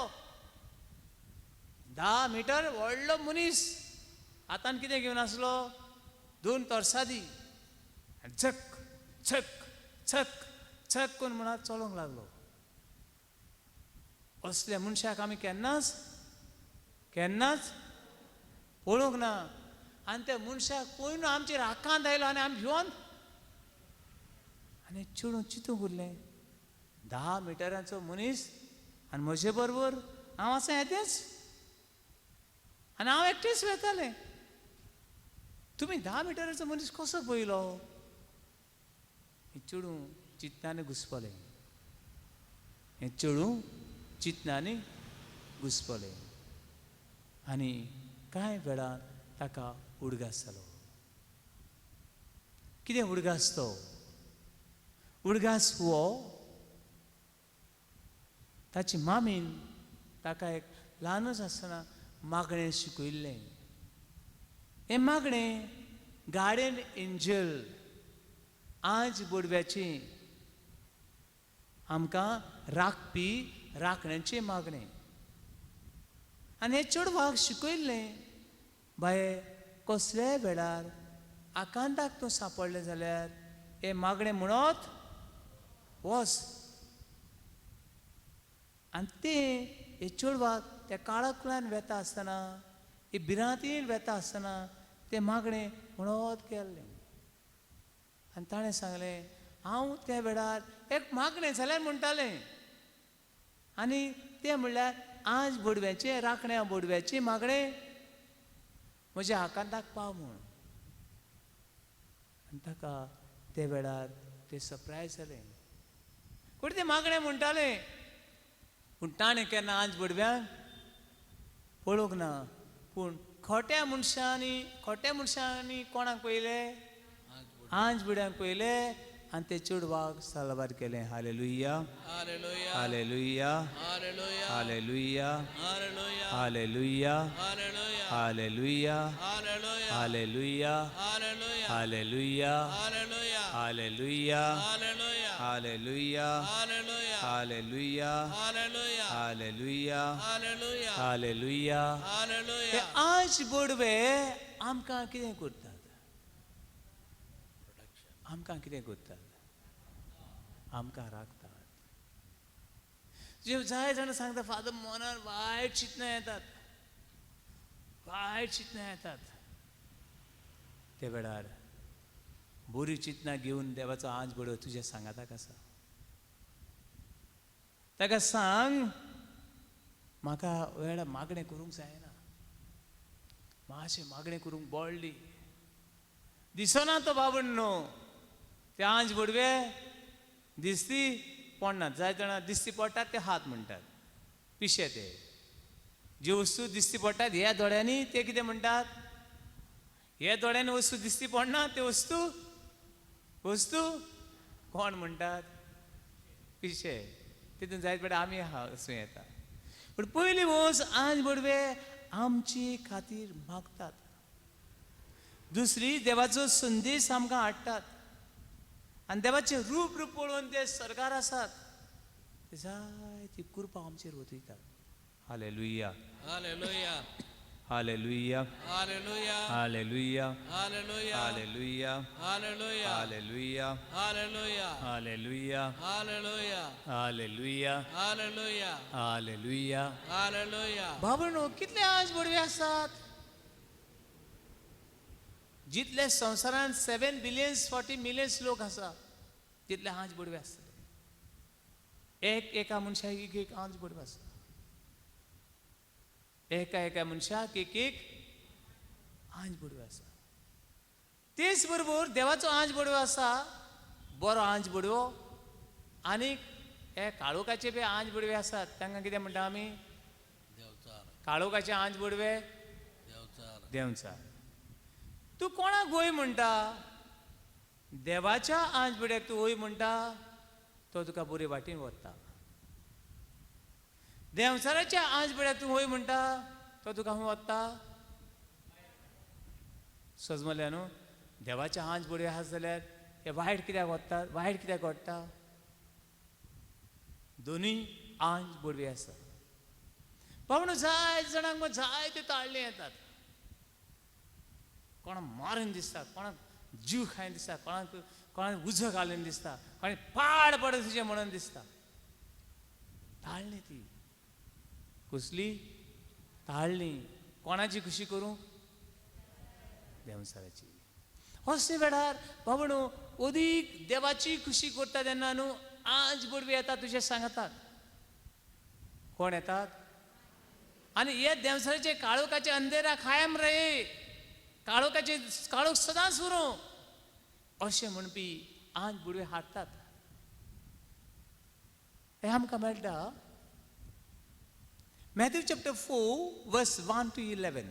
10 मिटर व्हडलो मनीस हातान कितें घेवन आसलो? 2 तरसादी. झक झक झक झक करून म्हणात चलोवंक लागलो. असल्या मनशाक आमी केन्नाच केन्नाच पळोवंक ना. आनी त्या मनशाक पळोवन आमचेर आकांत आयलो आनी आमी भिवन आनी चेडूं चिंतूंक उरलें, 10 मिटरांचो मनीस आनी म्हजे बरोबर हांव आसा येतेच आनी हांव एकटेच वेतालें. तुमी 10 मिटरांचो मनीस कसो पळयलो? हें चेडूं चिंतनांनी घुसपलें. हें चेडूं चिंतनांनी घुसपलें आनी कांय वेळान ताका उडगास जालो. कितें उडगास तो? उडगास हो ताची मामीन ताका एक ल्हानच आसतना मागणें शिकयल्लें. हें मागणें गार्डियन एंजल आज बोडव्याची आमकां राखपी राखण्याचें मागणें. आनी हें चेडवाक शिकयल्लें, बाये कसल्याय वेळार आकांताक तूं सांपडलें जाल्यार हें मागणें म्हणत वच. आनी तें हे चेडवाक त्या काळाकुलान वेता आसतना, हे भिरांतीन वेता आसतना तें मागणें म्हणत गेल्लें. आनी ताणें सांगलें, हांव त्या वेळार एक मागणें जाल्यार म्हणटालें आनी तें म्हणल्यार आज बोडव्याचें, राखण्या बोडव्याचें मागणें म्हज्या आकांताक पाव म्हूण. आनी ताका ते वेळार तें सरप्रायज जालें. कोण तें मागणें म्हणटालें, पूण ताणें केन्ना आज बोडव्यांक पळोवंक ना. पूण खोट्या मनशांनी कोणाक पळयलें? आंज बुड्यांक पळयलें आनी ते चेडवाक साल्वार केलें. Hallelujah, hallelujah, hallelujah, hallelujah, hallelujah, hallelujah, hallelujah, Hallelujah. Hallelujah. Hallelujah. Hallelujah. Hallelujah. Hallelujah. Hallelujah. Hallelujah. Hallelujah. हे हालेलुया. आज बोडवे आमकां कितें करतात? आमकां कितें करतात? आमकां राखतात. जे जाय जाणां सांगता, फादर मनान वायट चिंतनां येतात, वायट चिंतनां येतात. ते वेळार बरी चिंतनां घेवन देवाचो आंज बडो तुज्या सांगाताक आसा, ताका सांग म्हाका वेळार मागणें करूंक जायना, मातशें मागणें करूंक बळ्ळी दिसना तो बाबड न्हू. ते आंज बडवे दिसती पडनात, जाय जाणां दिसती पडटात ते हात म्हणटात पिशे. ते ज्यो वस्तू दिसती पडटात ह्या दोळ्यांनी ते कितें म्हणटात? ह्या दोळ्यांनी वस्तू दिसती पडना ते वस्तू वस्तू कोण म्हणटात? पिशे. तितून जायत पडटा आमी आसूं येता. पूण पयली वस्त आंज बडवे आमचे खातीर मागतात. दुसरी देवाचो संदेश आमकां हाडटात आनी देवाचें रूप रूप पळोवन ते सरकार आसात ते जायती कृपा आमचेर वतयतात. हालेलुया. हालेलुया. हालेलुया. हालेलुया. हालेलुया. हालेलुया. हालेलुया. हालेलुया. हालेलुया. हालेलुया. हालेलुया. हालेलुया. हालेलुया. हालेलुया. हालेलुया. हालेलुया. बाबा कितले आज बडवे आसात? जितले संवसारांत 7 बिलियन्स 40 मिलियन्स लोक आसा तितले आंज बडवे आसतले. एक एका मनशाक एक एक आंज बडवे आसा. एका एका मनशाक एक एक आंज बडवे आसा. तेच बरोबर देवाचो आंज बडवो आसा, बरो आंज बडवो. आनीक हे काळोखाचे बी आंज बडवे आसात. तांकां कितें म्हणटा आमी? देवचार. काळोखाचे आंज बडवे देवचार. देंवचार. तूं कोणाक वय म्हणटा? देवाच्या आंज बडव्याक तूं वय म्हणटा, तो तुका बरे वाटेन वता. देंवचाराच्या आंज बडव्याक तूं वय म्हणटा, तो तुका खंय वता? सजमल्या न्हू. देवाच्या आंज बडवे आसा जाल्यार हे वायट कित्याक वता? वायट कित्याक घडटा? दोनूय आंज बडवे आसा. बाबा जाय जाणांक मग जायते ताळणे येतात. कोणाक मारून दिसता, कोणाक जीव खायन दिसता, कोणाक कोणाक उजो घालून दिसता, कोणाक पाड पडत तुजें म्हणून दिसता. ताळणी ती कसली ताळणी? कोणाची खुशी करूंक? देंवचाराची. असले वेळार बाबा न्हू अदीक देवाची खुशी करता तेन्ना न्हू आंज बडवी येता तुजे सांगतात. कोण येतात? आनी हे देंवचाराचे काळोखाचे अंधेरा कायम रे, काळोखाचे काळोख सदांच उरूं अशें म्हणपी आंज बुडवे हाडटात. हें आमकां मेळटा Matthew chapter 4 verse 1 to 11.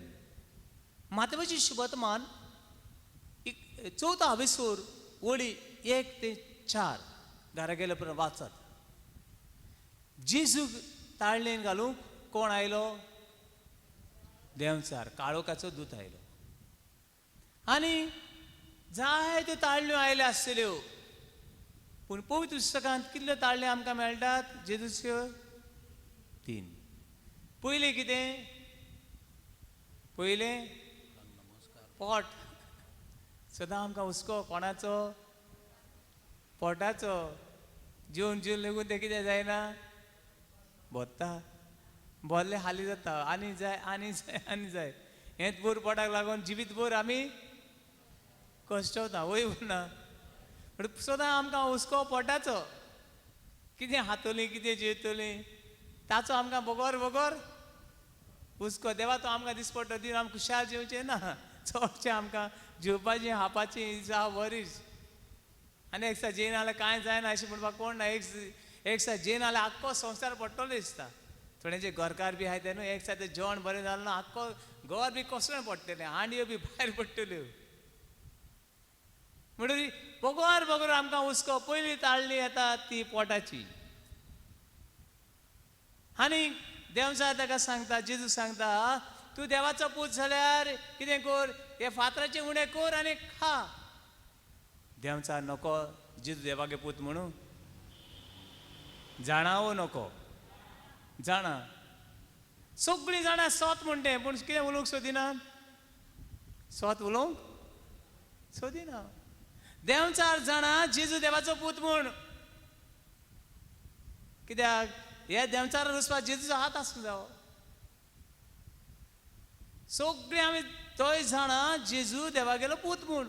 मातवाची शुभवर्तमान चवथो हावेसूर वळी 1 ते 4 घरा गेले उपरांत वाचात. जेजूक ताळणेन घालूंक कोण आयलो? देंवचार, काळोखाचो दूत आयलो. आनी जायत्यो ताळण्यो आयल्यो आसतल्यो, पूण पवित्र पुस्तकांत कितल्यो ताळण्यो आमकां मेळटात जेजूच्यो? 3. पयलें कितें? पयलें पोट. सदां आमकां हुस्को कोणाचो? पोटाचो. जेवन जेवन लेगून तें कितें जायना, भोत्ता, भोल्लें हाली जाता, आनी जाय आनी जाय आनी जाय. हेंच बोर पोटाक लागून जिवीत बोर आमी कश्टवता, वय ना. पूण सदां आमकां हुस्को पोटाचो, कितें खातलीं कितें जेवतलीं ताचो आमकां बगर बगर हुस्को. देवा तो आमकां दिसपडटो दिन आमकां खुशाल जेवचें ना, चडशें आमकां जेवपाचें खावपाचें is our worries. आनी एक दिसा जेयना जाल्यार कांय जायना अशें म्हणपाक कोण ना. एक दिसा जेयना जाल्यार आख्खो संवसार पडटलो दिसता. थोड्यांचे घरकार बी आहाय ते न्हू, एक दिसा तें जेवण बरें जालें ना आख्खो घर बी कसलें पडटलें, हांडयो बी भायर पडटल्यो. म्हणटकीर बगर बगर आमकां हुस्को. पयली ताळणी येता ती पोटाची. आनी देंवचार ताका सांगता, जेजू सांगता, तूं देवाचो पूत जाल्यार कितें कर, हे फातराचे उणें कर आनी खा. देंवचार नको जेजू देवागे पूत म्हणू जाणा वो नको जाणा सगळीं जाणां सोत म्हणटे पूण कितें उलोवंक सोदिना सोत उलोवंक सोदिना देंवचार जाणा जेजू देवाचो पूत म्हूण कित्याक हे देंवचार रुसपा जेजूचो हात आसूंक जावो सगळीं आमी तोय जाणा जेजू देवागेलो पूत म्हूण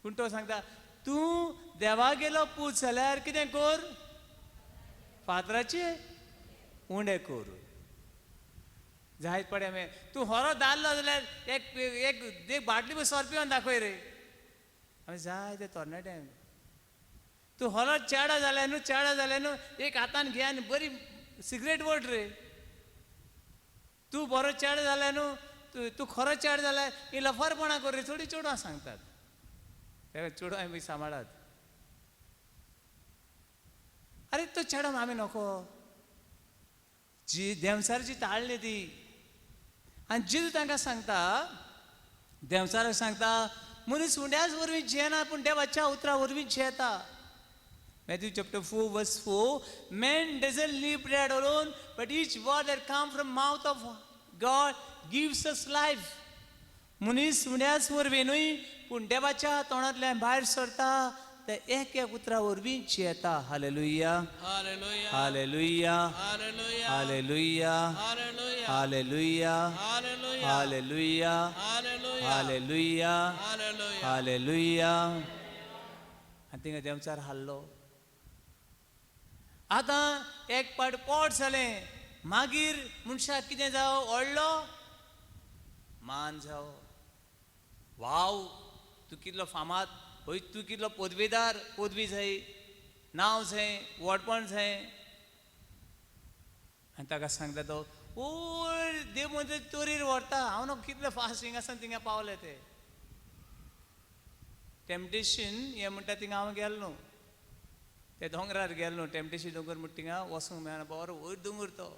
पूण तो सांगता तूं देवागेलो पूत जाल्यार कितें कर फातराचे उंडे कर जायत पडे आमी तूं होरो दाल्लो जाल्यार एक एक एक बाटली सोर पिवन दाखय रे आमी जाय ते तरणाटे आमी तूं होरो चेडो जाल्यार न्हू चेडो जाल्यार न्हू एक हातान घे आनी बरी सिगरेट ओड रे तूं बरो चेडो जाल्यार न्हू तूं तूं खरो चेडो जाल्यार ही लफरपणां कर रे थोडीं चेडवां सांगतात तेका चेडवां आमी सांबाळात आरे तो चेडो आमी नको जी देंवचाराची ताळणी ती आनी जेजू तांकां सांगता देंवचाराक सांगता मनीस उंड्याच वरवीं जियेना पूण देवाच्या उतरा वरवीं जियेता. Matthew chapter 4 verse 4, man doesn't live bread alone, but each word that comes from mouth of God gives us life. मनीस उंड्याच वरवीं न्हय पूण देवाच्या तोंडांतल्यान भायर सरता ते एक एक उतरा वरवीं जियेता. Hallelujah, hallelujah, hallelujah, hallelujah, hallelujah, hallelujah, hallelujah, hallelujah, hallelujah, hallelujah, hallelujah, hallelujah. Hallelujah. आनी थिंगा देंवचार हाल्लो. आतां एक पाट पोट जालें मागीर मनशाक कितें जावं व्हडलो मान जावं वाव तूं कितलो फामाद हय तूं कितलो पदवीदार पदवी जाय नांव जाय व्हडपण जाय. आनी ताका सांगता तो वयर देव म्हणजे तोरीर व्हरता हांव न्हू कितले फास्ट हिंगासान थिंगा पावले ते टेम्पटेशन हें म्हणटा थिंगा हांव गेलो न्हू ते दोंगरार गेलो न्हू टेम्पटेशन दोंगर म्हणटा थिंगा वचूंक मेळना बरो वयर दोंगर तो.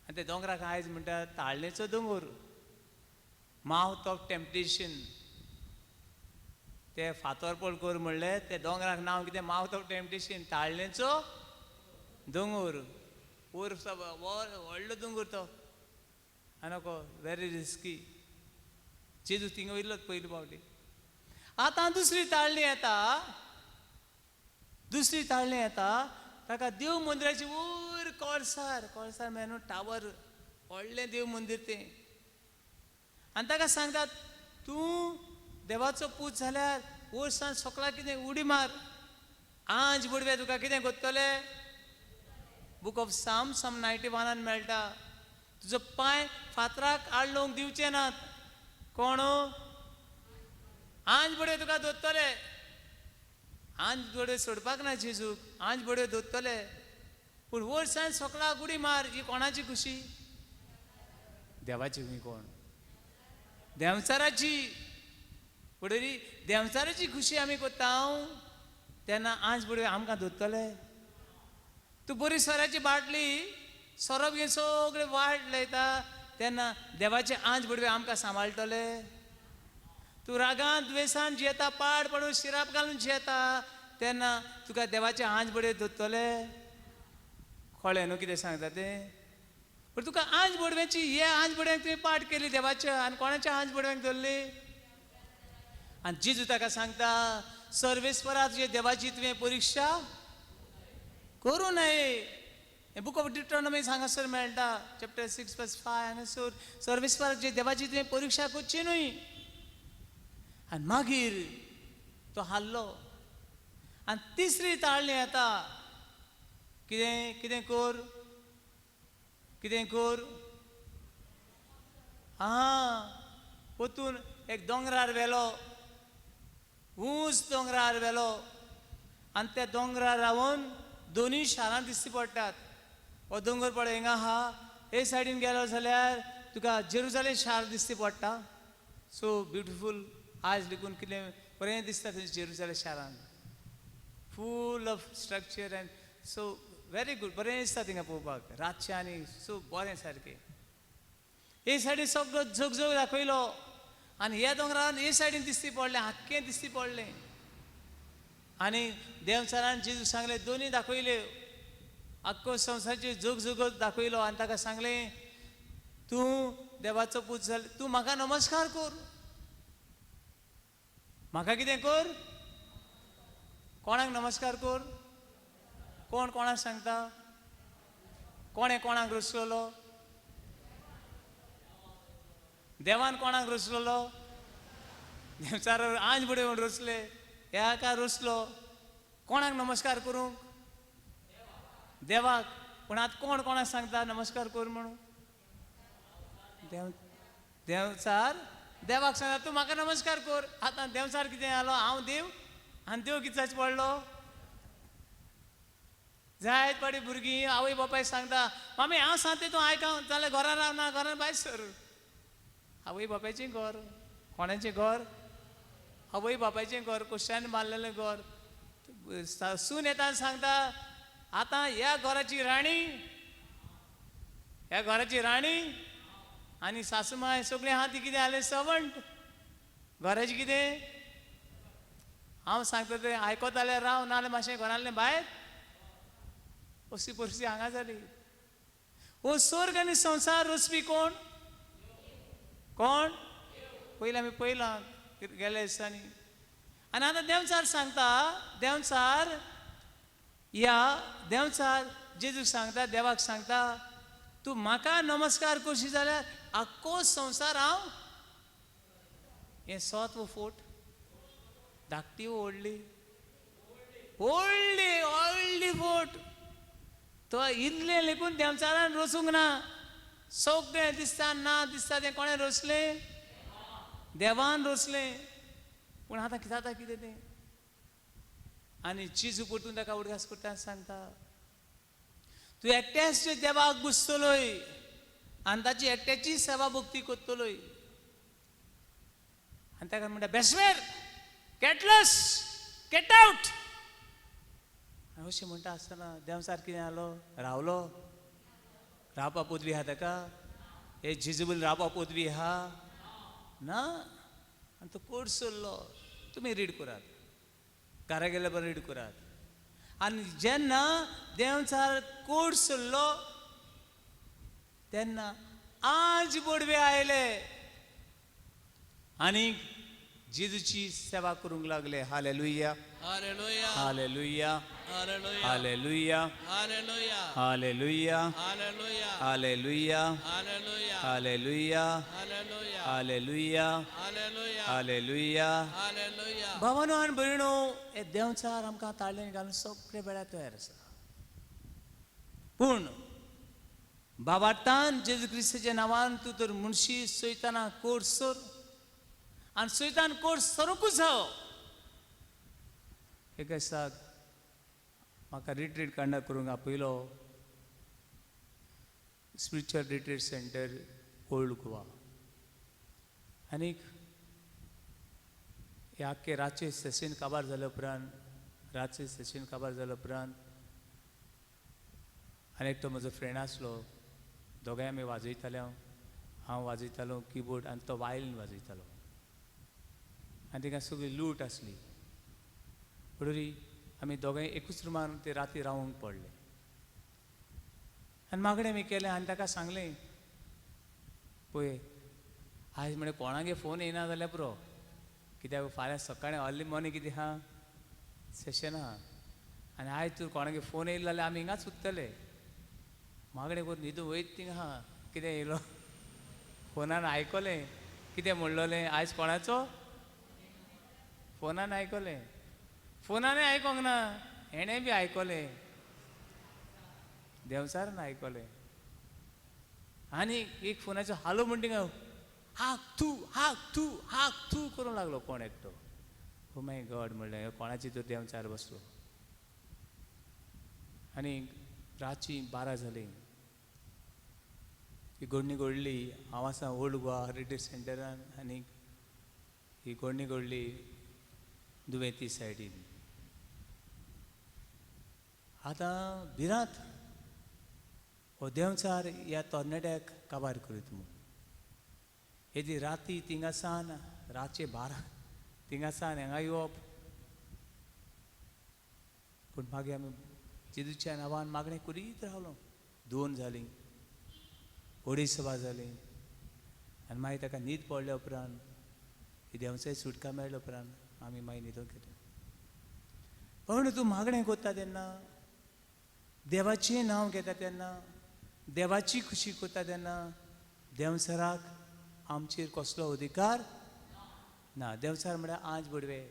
आनी ते दोंगराक आयज म्हणटा ताळणेचो दोंगर, मावथ ऑफ टेम्पटेशन. ते फातरपड कर म्हणलें ते दोंगराक नांव कितें मावथ ऑफ टेम्पटेशन, ताळणेचो दोंगर. वयर व्हडलो दोंगर तो आनी नको वेरी रिस्की. जेजू थिंगा वयलोच पयले फावटी. आतां दुसरी ताळणी येता, दुसरी ताळणी येता ताका देव मंदिराची वयर कळसार, कळसार म्हळ्यार न्हू टावर, व्हडलें देव मंदीर तें. आनी ताका सांगतात तूं देवाचो पूत जाल्यार वयर सान सोकळा कितें उडी मार, आंज बुडवे तुका कितें कोत्तले. बूक ऑफ साम, साम 91 मेळटा, तुजो पांय फातराक आडलोवंक दिवचे नात. कोण आंज बडयो तुका दोत्तले, आंज बडयो सोडपाक ना जेजूक, आंज बडयो दोत्तले. पूण वयर सान सोकळा उडी मार, ही कोणाची खुशी? देवाची. कोण? देंवचाराची. फुडें देंवचाराची खुशी आमी कोत्ता तेन्ना आंज बडयो आमकां दोत्तले. तूं बरी सोऱ्याची बाटली सोरोप घेवन सगळे वाट लायता तेन्ना देवाचे आंज बडवे आमकां सांबाळटले. तूं रागान द्वेसान जियेता, पाड पडून शिराप घालून जियेता तेन्ना तुका देवाचे आंज बडवे दोत्तले. कळ्ळें न्हू कितें सांगता तें? पूण तुका आंज बडव्याची हे आंज बडव्यांक तुवें पाट केली देवाच्या, आनी कोणाच्या आंज बडव्यांक धरली? आनी जेजू ताका सांगता सर्वेस्परा तुजे देवाची तुवें परिक्षा करूं नये. हें बूक ऑफ डिट्रोनॉमी हांगासर मेळटा, चॅप्टर 6 वर्स 5 हांगासर सर्वेस्पराचे देवाची तुवें परिक्षा करची न्हय. आनी मागीर तो हाल्लो. आनी तिसरी ताळणी येता कितें कितें कर, कितें कर, आं पोतून एक दोंगरार व्हेलो, ऊंच दोंगरार व्हेलो. आनी त्या दोंगरार रावन दोनूय शारां दिश्टी पडटात. हो दोंगर पळय हिंगा आहा, हे सायडीन गेलो जाल्यार तुका जेरुजालेम शार दिश्टी पडटा. सो ब्युटिफूल, आयज लेगून कितलें बरें दिसता थंय जेरुजालेम शारान, full of structure and so very good, बरें दिसता थिंगा पळोवपाक रातचें आनी सो बरें सारकें. हे सायडीन सगळो झगझग दाखयलो आनी ह्या दोंगरान हे सायडीन दिसती पडलें, आख्खें दिसती पडलें. आनी देंवचारान जेजूक सांगलें, दोनी दाखयल्यो, आख्खो संवसाराचेर जग जगत दाखयलो आनी ताका सांगलें, तूं देवाचो पूत जाल, तूं म्हाका नमस्कार कर. म्हाका कितें कर? कोणाक नमस्कार कर? कोण कोणाक सांगता? कोणें कोणाक रचलोलो? देवान कोणाक रचलोलो? देवचार आंज बुडे म्हूण रचले, ह्या का रचलो. कोणाक नमस्कार करूंक? देवाक. पूण आतां कोण कोणाक सांगता नमस्कार कर म्हणून? देव देवचार देवाक सांगता तूं म्हाका नमस्कार कर. आतां देवचार कितें जालो? हांव देव आनी देव कितें जावचो पडलो? जायत पाटी भुरगीं आवय बापाय सांगता, मामी हांव सांगता तूं आयक, जाल्यार घरान रावना, घरान भायर सर. आवय बापायचें घर. कोणाचें घर? आवय बापायचें घर, कुश्यान बांदलेलें घर. सून येता आनी सांगता, आतां ह्या घराची राणी, ह्या घराची राणी आनी सासू माय सगळीं आहा ती कितें जालें? सवंट. घराचें कितें? हांव सांगता तें आयकता जाल्यार राव, नाजाल्यार मातशें घरांतलें भायर. अशी परिस्थिती हांगा जाली. हो स्वर्ग आनी संवसार रचपी कोण? कोण? पयलीं आमी पळयलां गेल्या दिसांनी. आनी आतां देंवचार सांगता, देंवचार ह्या देंवचार जेजूक सांगता, देवाक सांगता, तूं म्हाका नमस्कार करशी जाल्यार आख्खो संवसार हांव. हें सोत वो फोट? धाकटी वो व्हडली? व्हडली, व्हडली फोट. तो इतलें लेगून देंवचारान रचूंक ना. सगळें दिसता ना दिसता तें कोणें रचलें? देवान रचलें. पूण आतां कितें जाता कितें तें? आनी जेजू परतून ताका उडगास करता सांगता, तूं एकट्याच देवाक पुजतलोय आनी ताची एकट्याची सेवा भक्ती करतलोय. आनी ताका म्हणटा, बेसवेर, गेट लॉस्ट, गेट आवट. आनी अशें म्हणटा आसतना देंवचार कितें जालो? रावलो. रावपा पदवी आहा ताका? हे जेजूबल रावपा पदवी आहा ना. आनी तो कोट सरलो. तुमी रीड करात, घरा गेल्या बरें रीड करात. आनी जेन्ना देंवचार कोट सरलो तेन्ना आज बोडवे आयले आनी जेजूची सेवा करूंक लागले. Hallelujah. Hallelujah. Hallelujah. Hallelujah. Hallelujah. Hallelujah. Hallelujah. Hallelujah. Hallelujah. Hallelujah. Hallelujah. Hallelujah. Hallelujah. Hallelujah. Hallelujah. Hallelujah. भावानो आनी भयणो, हे देंवचार आमकां ताळेन घालून सगळे वेळार तयार आसा. पूण बाबातान जेजू क्रिस्ताच्या नांवान तूं तर मुनशी सैताना कोर सर, आनी सैतान कोर सरूंकूच जावो. एका दिसाक म्हाका रिट्रीट कंडक्ट करूंक आपयलो, spiritual retreat centre, old Goa. आनीक हे आख्खे रातचें सेशन काबार जाल्या उपरांत, रातचें सेशन काबार जाल्या उपरांत आनी एकटो म्हजो फ्रेंड आसलो, दोगांय आमी वाजयताले. हांव वाजयतालो किबोर्ड आनी तो वायलीन वाजयतालो. आनी थिंगा सगळी लूट आसली. म्हणटरी आमी दोगांय एकूच रुमान ते राती रावंक पडले. आनी मागणें आमी केलें आनी ताका सांगलें, पळय आयज म्हळें कोणागे फोन येयना जाल्यार पुरो, कित्याक फाल्यां सकाळीं अर्ली मॉर्निंग कितें आहा सेशन आहा, आनी आयज तूं कोणागे फोन येयलो जाल्यार आमी हिंगाच उरतले. मागणें करून न्हिदूं वयत थिंगा आहा, कितें येयलो फोनान आयकलें, कितें म्हणलोलें आयज कोणाचो फोनान आयकलें. फोनानय आयकोंक ना, हेणें बी आयकलें, देंवचारान आयकलें. आनी एक फोनाचो हालो म्हण थिंगा हाक थू हाक थू हाक थू करूंक लागलो कोण एकटो. ओ my God म्हणलें, कोणाची तर देंवचार बसलो. आनी रातची 12 जालीं, ही गोडणी घडली. हांव आसा ओल्ड गोवा रिट्रीट सेंटरान आनी ही गोडणी घडली दुयेंती सायडीन. आतां भिरांत हो देंवचार ह्या तरणाट्याक काबार करीत म्हूण. येदी राती थिंगासान रातचे 12 थिंगासान हांगा येवप. पूण मागीर आमी जेजूच्या नांवान मागणें करीत रावलो. 2 जालीं, 2.5 सभा जालीं आनी मागीर ताका न्हीद पडल्या उपरांत देवाचे सुटका मेळ्ळ्या उपरांत आमी मागीर न्हिदोंक गेले. पण तूं मागणें करता तेन्ना, देवाचें नांव घेता तेन्ना, देवाची खुशी करता तेन्ना देंवचाराक आमचेर कसलो अधिकार ना. देंवचार म्हळ्यार आंज बुडवे,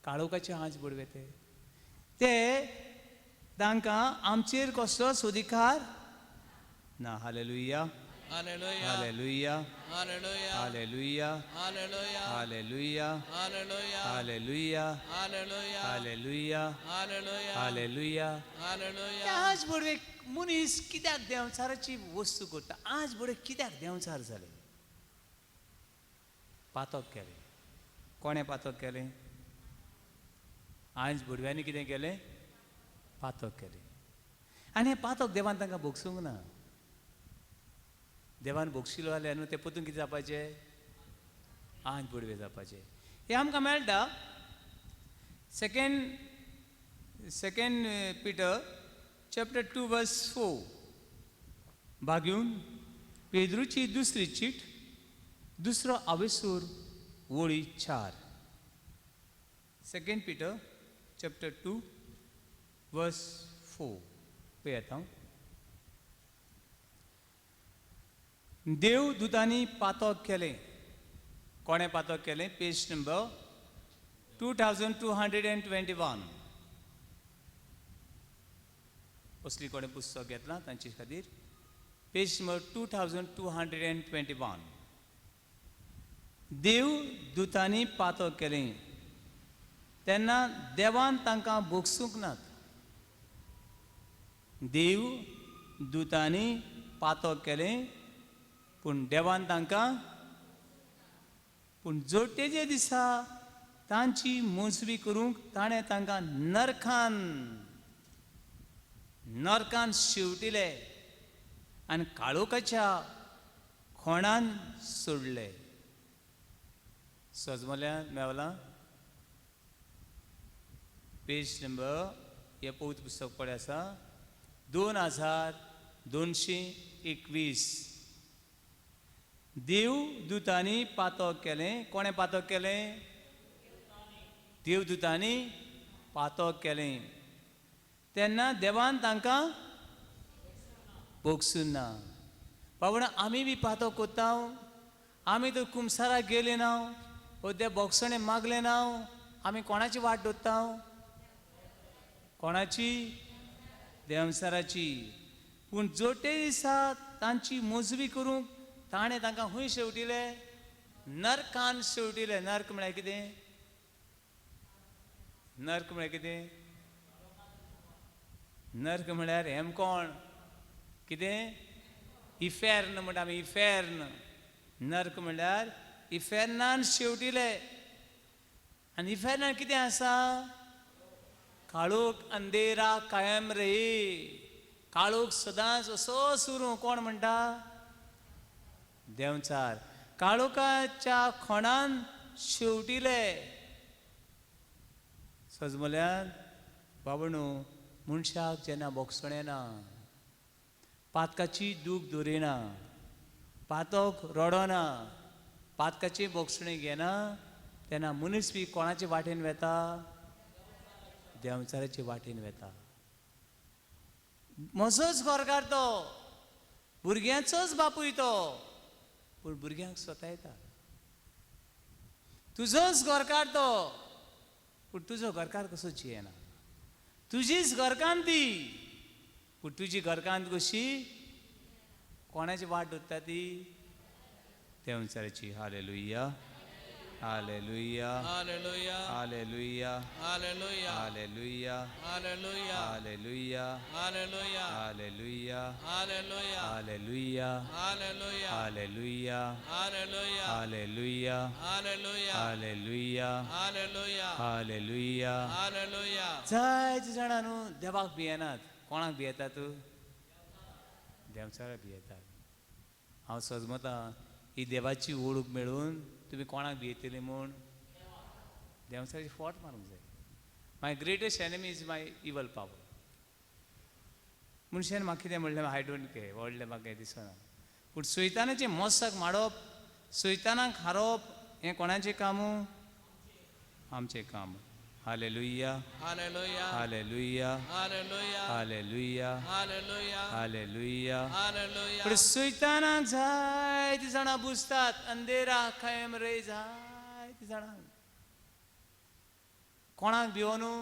काळोखाचे आंज बुडवे ते ते तांकां आमचेर कसलोच अधिकार ना. Hallelujah, hallelujah, hallelujah, hallelujah, hallelujah, hallelujah, hallelujah, hallelujah, hallelujah, hallelujah, hallelujah, hallelujah, hallelujah. Hallelujah. आज बडवे मनीस कित्याक देंवचाराची वस्तू करता? आज बडवे कित्याक देंवचार जाले? पातक केलें. कोणें पातक केलें? आज बुडव्यांनी कितें केलें? पातक केलें. आनी हें पातक देवान तांकां भोगसूंक ना. देवान भोगशिलो जाल्यार न्हू ते परतून कितें जावपाचें? आज बुडवे जावपाचें. हें आमकां मेळटा second Peter chapter 2 verse 4. भाग्यून पेद्रूची दुसरी चीट, 2 आवेसूर वळी 4. 2 Peter chapter 2 verse 4 पळयात हांव. देवदूतांनी पातक केलें. कोणें पातक केलें? Page number 2221. असली कोणें पुस्तक घेतलां तांचे खातीर पेज नंबर 2221. देवदूतांनी पातक केलें तेन्ना देवान तांकां भोगसूंक नात. देवदूतांनी पातक केलें पूण देवान तांकां, पूण जोडटेच्या दिसा तांची मोजवी करूंक ताणें तांकां नरकान नरकान शेवटिले आनी काळोखाच्या खोणान सोडले. सजमल्या मेवलां? पेज नंबर हे पवित्र पुस्तक पळय आसा 2221. देवदूतांनी पातक केलें. कोणें पातक केलें? देवदूतांनी पातक केलें तेन्ना देवान तांकां भोगसून ना. बाबा आमी बी पातक करता, आमी तर कुमसाराक गेले ना, वो ते बोगसणें मागलें ना, आमी कोणाची वाट दवरता? कोणाची? देंवचाराची. पूण जोडटे दिसा तांची मोजवी करूंक ताणें तांकां खंय शेवटिले? नरकान शेवटिले. नर्क म्हळ्यार कितें? नर्क म्हळ्यार कितें? नर्क म्हळ्यार हेमकोण. कितें? इफेर्न म्हणटा आमी, इफेर्न. नर्क म्हळ्यार इफेर्नान शेवटिले. आनी इफेर्नान कितें आसा? काळोख अंधेरा कायम रे. काळोख सदांच असो सुरू. कोण म्हणटा? देंवचार. काळोखाच्या खोणान शेवटिले. सजमल्यान बाबणू मनशाक जेन्ना भोगसणें ना, पातकाची दूख दवरिना, पातक रडना, पातकाची भोगसणी घेना, तेन्ना मनीस बी कोणाचे वाटेन वेता? देंवचाराचे वाटेन वेता. म्हजोच घरकार तो, भुरग्यांचोच बापूय तो, पूण भुरग्यांक स्वता. तुजोच घरकार तो, पूण तुजो घरकार कसो जियेना. तुजीच घरकान्न ती, पूण तुजी घरकान्न कशी? कोणाची वाट दवरता ती? देंवचाराची. Hallelujah, hallelujah, hallelujah, hallelujah, hallelujah, hallelujah, hallelujah, hallelujah, hallelujah, hallelujah, hallelujah, hallelujah, hallelujah, hallelujah, hallelujah, hallelujah, hallelujah, hallelujah, hallelujah, hallelujah. Hallelujah. जायते जाणां न्हू देवाक भियेनात. कोणाक भियेतात? देंवचाराक भियेतात. हांव सजमतां ही देवाची ओळख मेळून तुमी कोणाक भियेतली म्हूण देवसाची फोट मारूंक जाय. My greatest enemy is my evil power. मनशान म्हाका कितें म्हणलें I don't care, व्हडलें म्हाका हें दिसना. पूण सैतानाचें मस्तक माडप, सैतानाक हारोवप हें कोणाचें काम? आमचें काम. Hallelujah, hallelujah, hallelujah, hallelujah, hallelujah, hallelujah, hallelujah. Hallelujah. पूण सैतानाक जायतीं जाणां बुजतात, अंधेरा कायम रे जायतीं जाणां. कोणाक भिवनू?